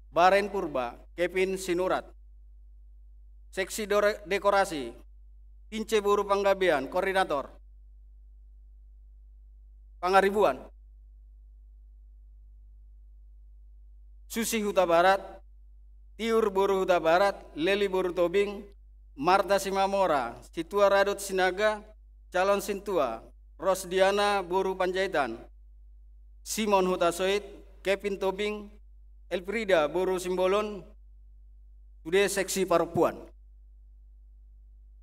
Baren Purba, Kevin Sinurat. Seksi dore-, dekorasi, Ince boru Panggabean, koordinator. Pangaribuan. Susi Hutabarat, Tiur boru Hutabarat, Leli boru Tobing, Marta Simamora, Sintua Radot Sinaga, calon sintua, Rosdiana boru Panjaitan, Simon Hutasoit, Kevin Tobing, Elfrida boru Simbolon, sude seksi parompuan.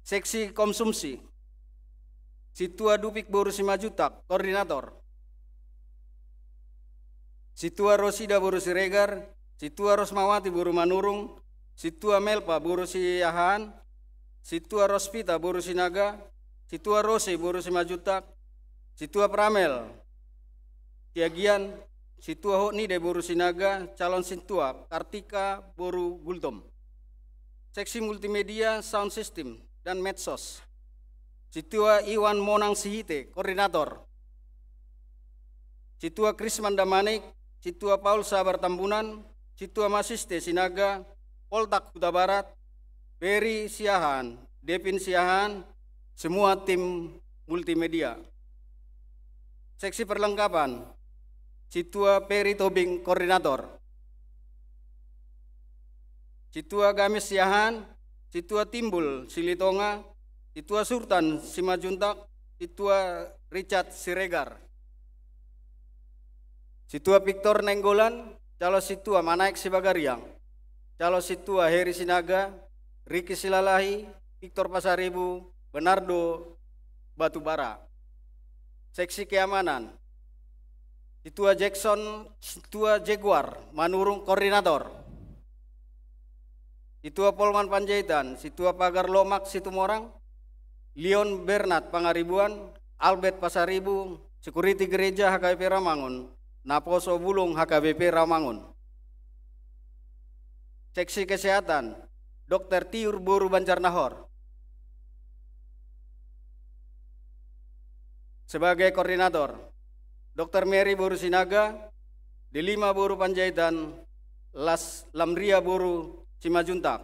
Seksi konsumsi, Sintua Dupik boru Simanjuntak, koordinator. Sintua Rosida boru Siregar, Sintua Rosmawati boru Manurung, Sintua Melpa boru Siahaan, Sintua Rospita boru Sinaga, Sintua Rose boru Simanjuntak, Sintua Pramel Siagian, Sintua Hotnide boru Sinaga, calon sintua Kartika boru Gultom. Seksi multimedia, sound system, dan medsos, Sintua Iwan Monang Sihite, koordinator. Sintua Krisman Damanik, Sintua Paul Sabar Tambunan, Sintua Masiste Sinaga, Poltak Hutabarat, Peri Siahaan, Devin Siahaan, semua tim multimedia. Seksi perlengkapan, Sintua Peri Tobing, koordinator. Sintua Gamis Siahaan, Sintua Timbul Silitonga, Sintua Surtan Simanjuntak, Sintua Richard Siregar. Sintua Victor Nainggolan, calon sintua Manaek Sibagariang, calon sintua Heri Sinaga, Riki Silalahi, Victor Pasaribu, Bernardo Batubara. Seksi keamanan, Sintua Jackson, Sintua Jaguar Manurung, koordinator. Sintua Polman Panjaitan, Sintua Pagar Lomak Situmorang, Leon Bernard Pangaribuan, Albert Pasaribu, security gereja H K B P Rawamangun, naposo bulung H K B P Rawamangun. Seksi kesehatan, Dokter Tiur boru Banjarnahor. Sebagai koordinator, Dokter Mary boru Sinaga, Delima boru Panjaitan, Las Lamria boru Simanjuntak.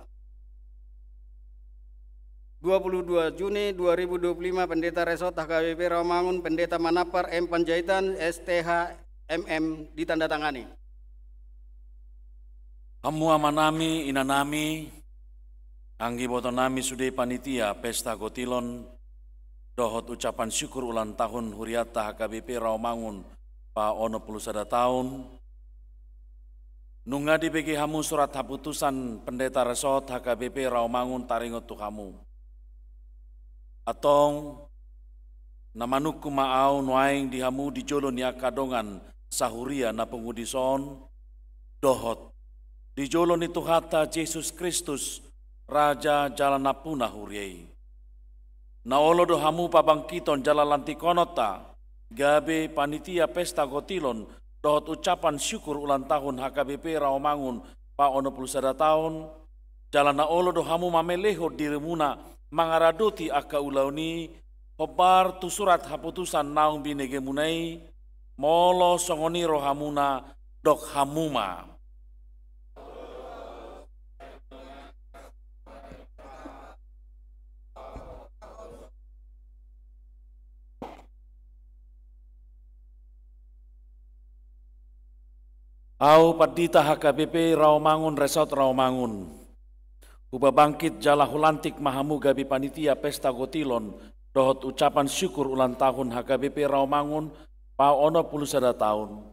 Dua puluh dua Juni dua ribu dua puluh lima, Pendeta Resort H K B P Rawamangun, Pendeta Manampar M Panjaitan, S T H M M, ditandatangani. Hamu amanami, inanami, anggibotonami sude panitia pesta gotilon, dohot ucapan syukur ulang tahun hurianta H K B P Rawamangun paonom pulu sada taon. Nunga dibege hamu surat haputusan Pendeta Resort H K B P Rawamangun taringot tu hamu. Antong, na manungkun ma ahu nuaeng di hamu di jolo ni angka dongan sahuria na pungu dison, dohot di jolo ni Tuhanta Jesus Kristus, Raja jala Nampuna huria i. Na olo do hamu pabangkiton jala lantikononta gabe panitia pesta gotilon dohot ucapan syukur ulang tahun H K B P Rawamangun paonom pulu sada taon, jala na olo do hamu mamelehon dirimuna mangaradoti angka ulaon i, hombar tu surat haputusan naung binegemuna i, molo songon i rohamuna, dok hamu ma. Ahu pandita H K B P Rawamangun, Resort Rawamangun, hupabangkit jala hulantik ma hamu gabe panitia pesta gotilon dohot ucapan syukur ulang tahun H K B P Rawamangun paonom pulu sada taon,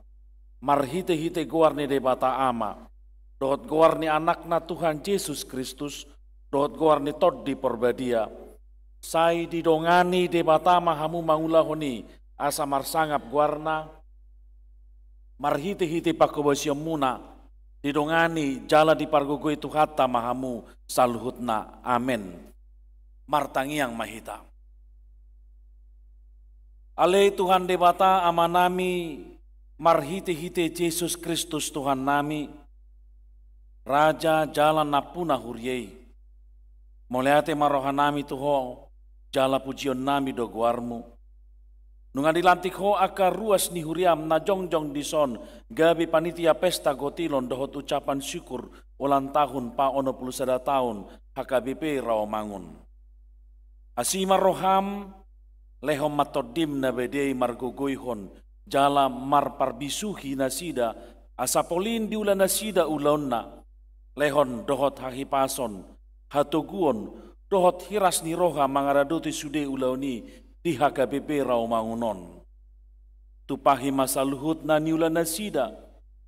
marhitehite goar ni Debata Ama, dohot goar ni Anakna Tuhan Jesus Kristus, dohot goar ni Tondi Porbadia, sai didongani Debata ma hamu mangulahon i asa marsangap goarna, marhitehite panghobasionmuna, didongani jala dipargogoi Tuhanta ma hamu saluhutna. Amen. Martangiang ma hita. Ale Tuhan Debata Amanami, marhitehite Jesus Kristus Tuhannami, Raja jala nampuna huria i, mauliate ma rohanami tu Ho jala pujionnami do goarmu. Nunga dilantik Ho angka ruas ni huriam na jongjong dison gabe panitia pesta gotilon dohot ucapan syukur ulang tahun paonom pulu sada taon H K B P Rawamangun. Asi ma roham, lehon ma Tondim na badia i margogoihon jala marparbisuhi nasida, asa polin diula nasida ulaonna, lehon dohot hahipason, hatoguon, dohot hiras ni roha mangaradoti sude ulaon i di H K B P Rawamangun on. Tumpahi ma saluhut na niula nasida,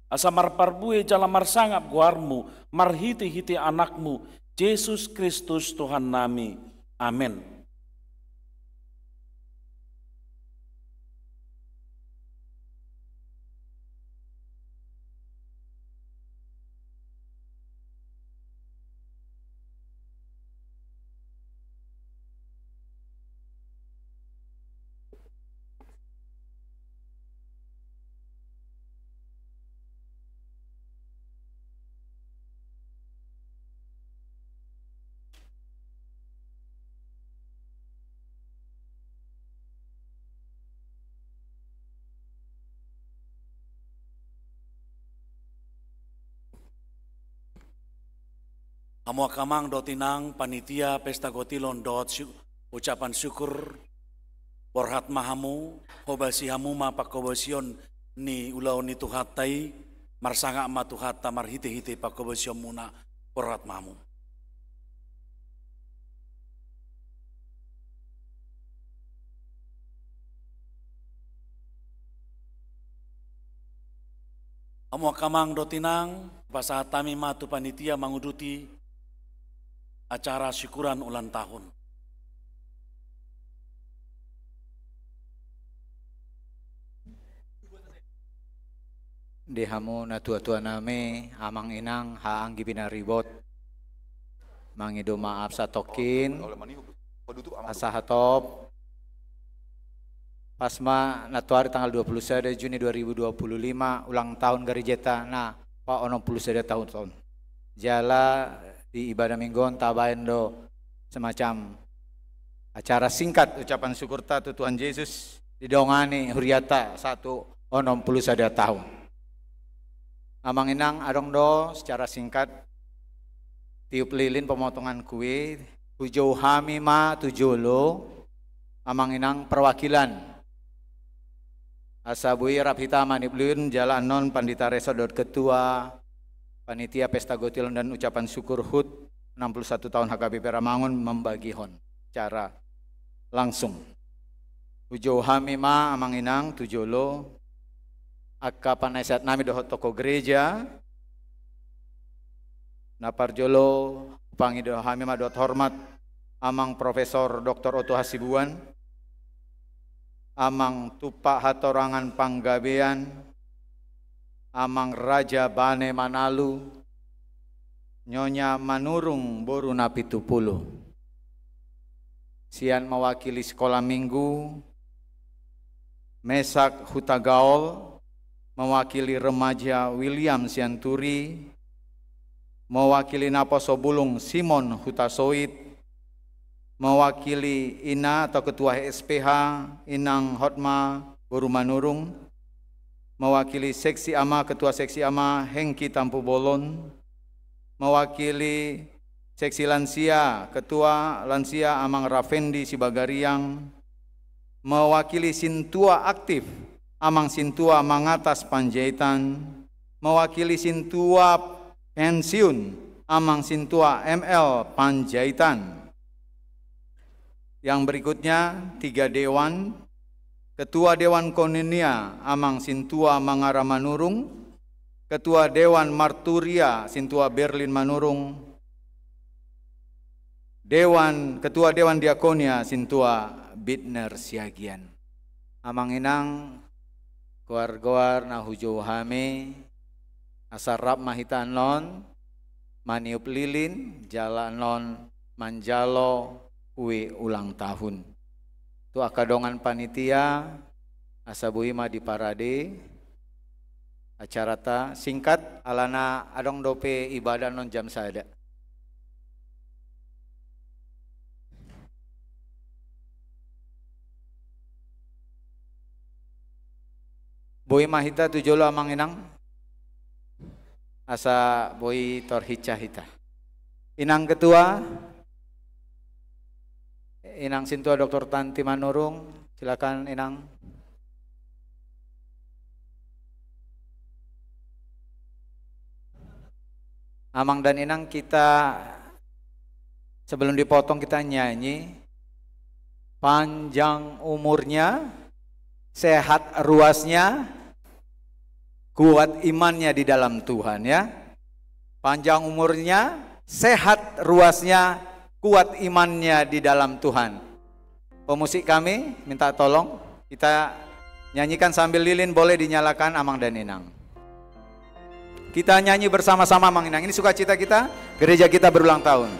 asa marparbue jala marsangap goarmu marhitehite Anakmu, Jesus Kristus Tuhannami. Amen. Hamu angka amang dohot inang panitia pesta gotilon dohot ucapan syukur, borhat ma hamu, hobasi hamu ma panghobasion ni ulaon ni Tuhanta i, marsangap ma Tuhanta marhitehite panghobasionmuna, borhat ma hamu. Hamu angka amang dohot inang, pasahat hami ma tu panitia manguduti acara syukuran ulang tahun. Di hamu natuatuanami, amang inang, haha anggi pinaribot, mangido maaf satongkin, asa hatop. Pas ma nantoari tanggal dua puluh sada Juni dua ribu dua puluh lima, ulang tahun garejata na paonom pulu sada taon on. Jala di ibadah Minggu on tabaen do semacam acara singkat ucapan syukurta tu Tuhan Jesus, didongani huriata sahat tu onom pulu sada taon. Amang inang, adong do secara singkat, tiup lilin pemotongan kue, hujou hami ma tu jolo, amang inang, perwakilan. Asa boi rap hita maniup lilin, jala annon pandita resort dohot ketua panitia pesta gotilon dan ucapan syukur hut enam puluh satu tahun H K B P Rawamangun membagihon secara langsung. Hujou hami ma amang inang tu jolo, angka panasehat nami dohot tokoh gereja, na parjolo pangido hami ma dohot hormat, Amang Profesor Doktor Oto Hasibuan, Amang Tumpak Hatorangan Panggabean, Amang Raja Bane Manalu, Nyonya Manurung boru Napitupulu. sian mewakili Sekolah Minggu, Mesak Hutagaol, mewakili remaja William Sianturi, mewakili Naposobulung Simon Hutasoit, mewakili Ina atau Ketua H S P H, Inang Hotma Boru Manurung, mewakili Seksi Ama, Ketua Seksi Ama Hengki Tampubolon, mewakili Seksi Lansia, Ketua Lansia Amang Ravendi Sibagariang, mewakili sintua aktif Amang Sintua Mangatas Panjaitan, mewakili sintua pensiun Amang Sintua M L Panjaitan. Yang berikutnya, tiga dewan. Ketua Dewan Koinonia Amang Sintua Mangara Manurung, Ketua Dewan Marturia Sintua Berlin Manurung, Dewan, Ketua Dewan Diakonia Sintua Bitner Siagian. Amang Inang, goar-goar na hujou hami, asa rap ma hita annon maniup lilin jala annon manjalo kue ulang tahun. Tu angka dongan panitia, asa boi ma diparade acaranta, singkat alana adong dope ibadah annon jam sada. Boi ma hita tu jolo Amang Inang, asa boi torhinsa hita. Inang Ketua, Inang Sintua Doktor Tanti Manurung, silakan Inang. Amang dan Inang, kita sebelum dipotong kita nyanyi, panjang umurnya, sehat ruasnya, kuat imannya di dalam Tuhan, ya. Panjang umurnya, sehat ruasnya, kuat imannya di dalam Tuhan. Pemusik kami minta tolong, kita nyanyikan sambil lilin, boleh dinyalakan Amang dan Inang. Kita nyanyi bersama-sama Amang Inang. Ini sukacita kita, gereja kita berulang tahun.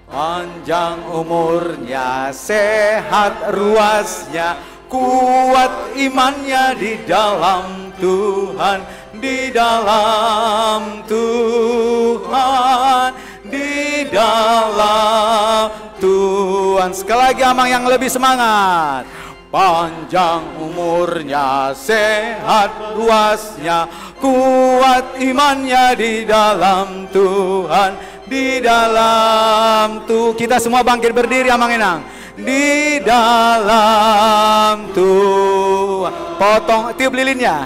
Panjang umurnya, sehat ruasnya, kuat imannya di dalam Tuhan, di dalam Tuhan, di dalam Tuhan. Sekali lagi, Amang, yang lebih semangat. Panjang umurnya, sehat ruasnya, kuat imannya di dalam Tuhan, di dalam Tu-, kita semua bangkit berdiri, Amang Inang. Di dalam Tuhan. Potong, tiup lilinnya.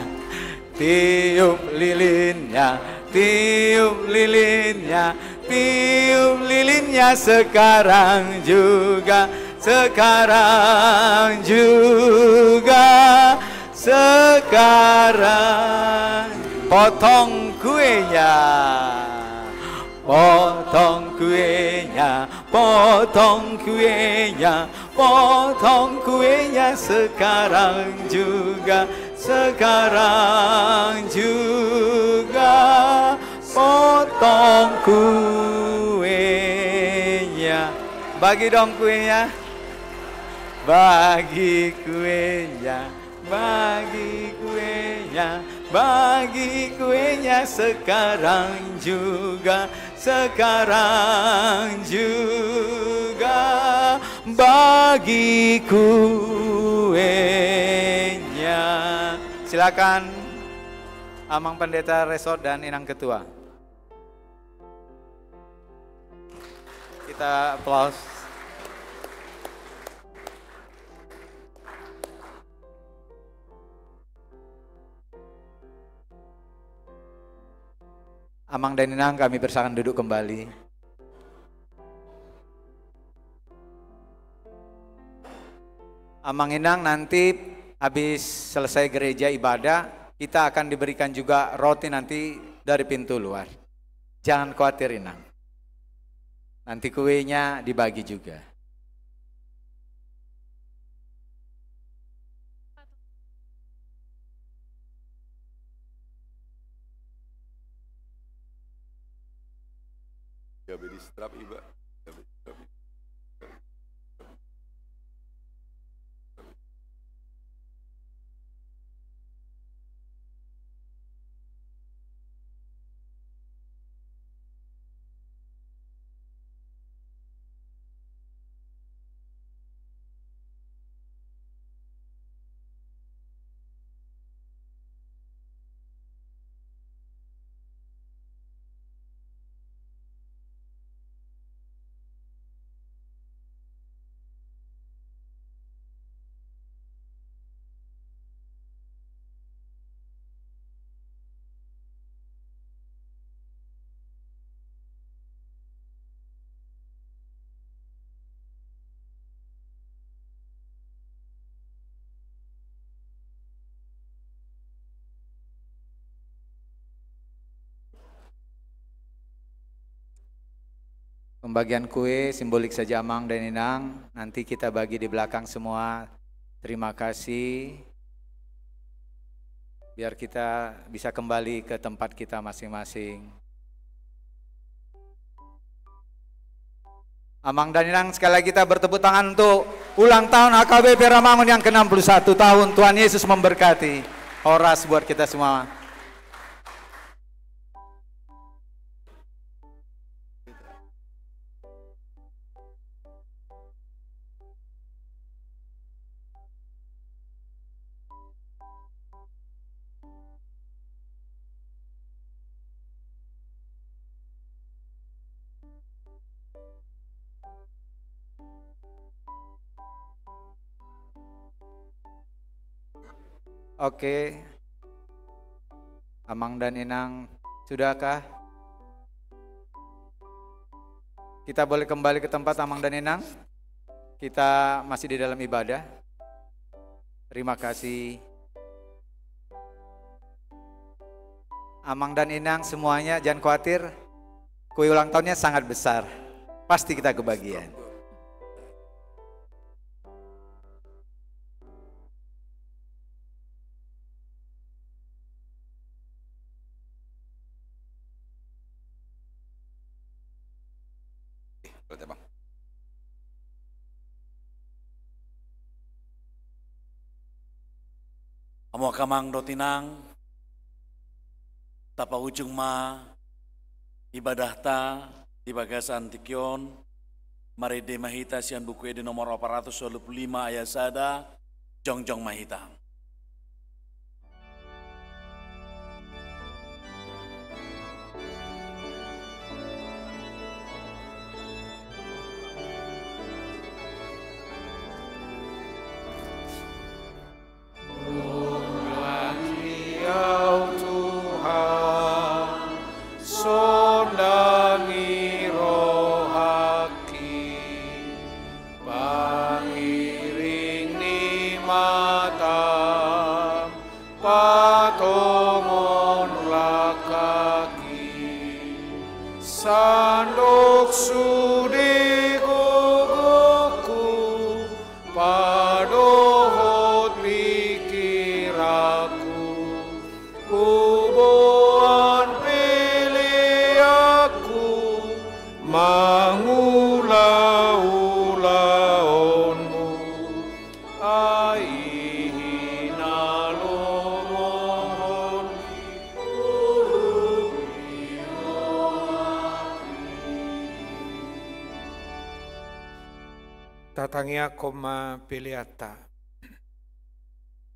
Tiup lilinnya, tiup lilinnya, tiup lilinnya sekarang juga, sekarang juga, sekarang. Potong kuenya. Potong kuenya, potong kuenya, potong kuenya sekarang juga, sekarang juga. Potong kuenya. Bagi dong kuenya. Bagi kuenya. Bagi kuenya, bagi kuenya sekarang juga, sekarang juga bagi kuenya. Silakan Amang Pendeta Resort dan Inang Ketua. Kita aplaus. Amang dan Inang, kami persilakan duduk kembali. Amang Inang, nanti habis selesai gereja ibadah, kita akan diberikan juga roti nanti dari pintu luar. Jangan khawatir, Inang. Nanti kuenya dibagi juga. Gabe distrap iba. Gabe distrap iba. Pembagian kue simbolik saja, Amang dan Inang. Nanti kita bagi di belakang semua. Terima kasih. Biar kita bisa kembali ke tempat kita masing-masing. Amang dan Inang, sekali lagi kita bertepuk tangan untuk ulang tahun H K B P Ramangun yang keenam puluh satu tahun. Tuhan Yesus memberkati. Horas buat kita semua. Oke. Amang dan Inang, sudahkah? Kita boleh kembali ke tempat, Amang dan Inang. Kita masih di dalam ibadah. Terima kasih. Amang dan Inang semuanya, jangan khawatir. Kue ulang tahunnya sangat besar. Pasti kita kebagian. Hamu angka amang dohot inang, tapaujung ma ibadahta di bagasan tingki on. Marende ma hita sian Buku Ende nomor opat ratus walu pulu lima ayat sada, jongjong ma hita. Nunga di Ahu Tuhan, sondangi rohangki, pangiring ni matam, patongon langkangki, sandok sude gogoku, padohot pingkiranku, huboan peleanku, mangula ulaonmu, ai hinalomohon ni rohangki. Tatangiangkon ma peleanta.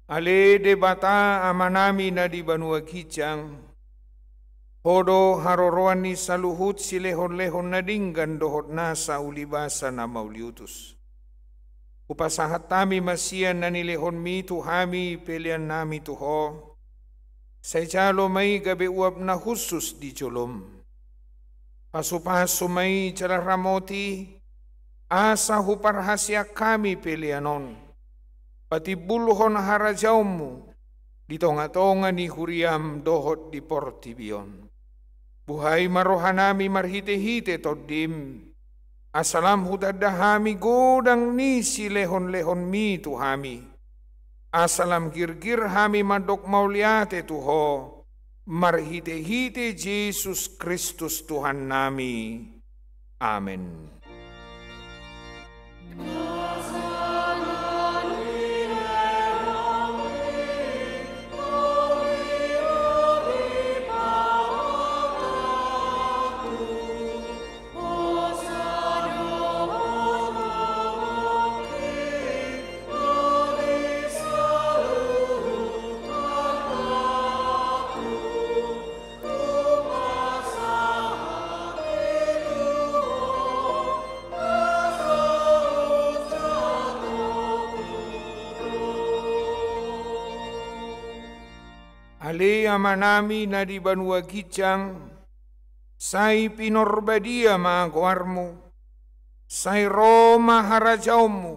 Ale Debata Amanami na di banua ginjang, Ho do haroroan ni saluhut silehonlehon na denggan dohot nasa ulibasa na mauliutus. Hupasahat hami ma sian na nilehonmi tu hami peleannami tu Ho, sai jalo ma i gabe uap na hushus di jolom. Pasupasu ma i jala ramoti, asa huparhaseang hami pelean on patimbulhon harajaonmu di tongatonga ni huriam dohot di portibi on. Buhai ma rohanami marhitehite Tondim, asa lam hutanda hami godang ni silehonlehonmi tu hami, asa lam girgir hami mandok mauliate tu Ho, marhitehite Jesus Kristus Tuhannami. Amen. Ale Amanami na di banua ginjang, sai pinorbadia ma goarmu, sai ro ma harajaonmu,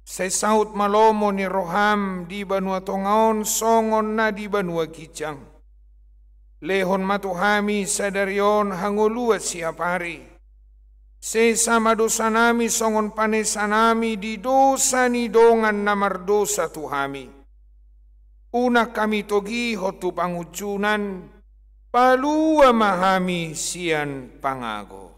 sai saut ma lomo ni roham di banua tonga on songon na di banua ginjang. Lehon ma tu hami sadari on hangoluan siapari. Sesa ma dosanami songon panesanami di dosa ni dongan na mardosa tu hami. Unang hami togihon tu pangunjunan, palua ma hami sian pangago.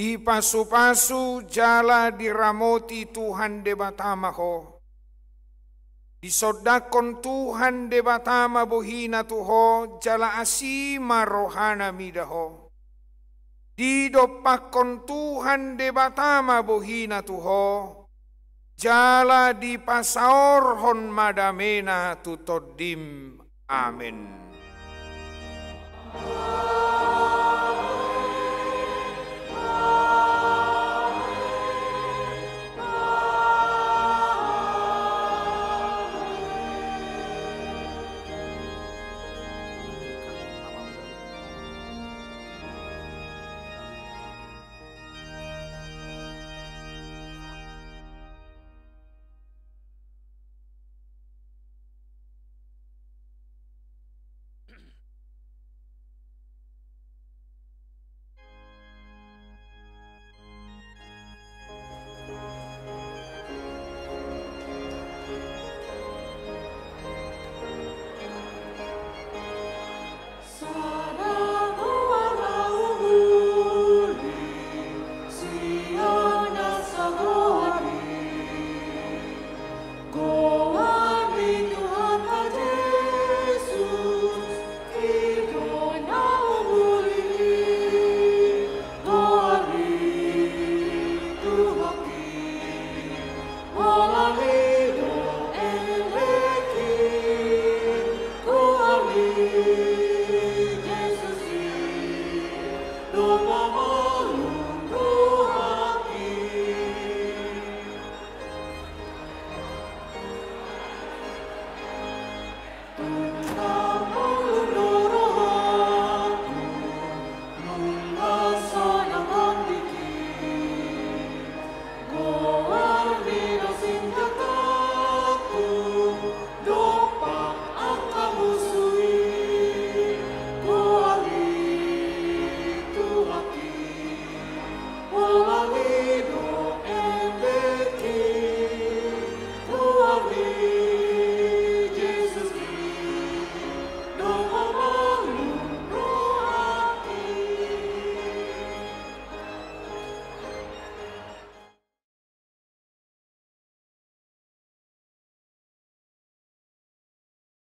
Dipasupasu jala diramoti Tuhan Debata ma ho. Disondangkon Tuhan Debata ma bohina tu ho, jala asi ma rohana mida ho. Didompakkon Tuhan Debata ma bohina tu ho, jala dipasaorhon ma damena tu tondim. Amen.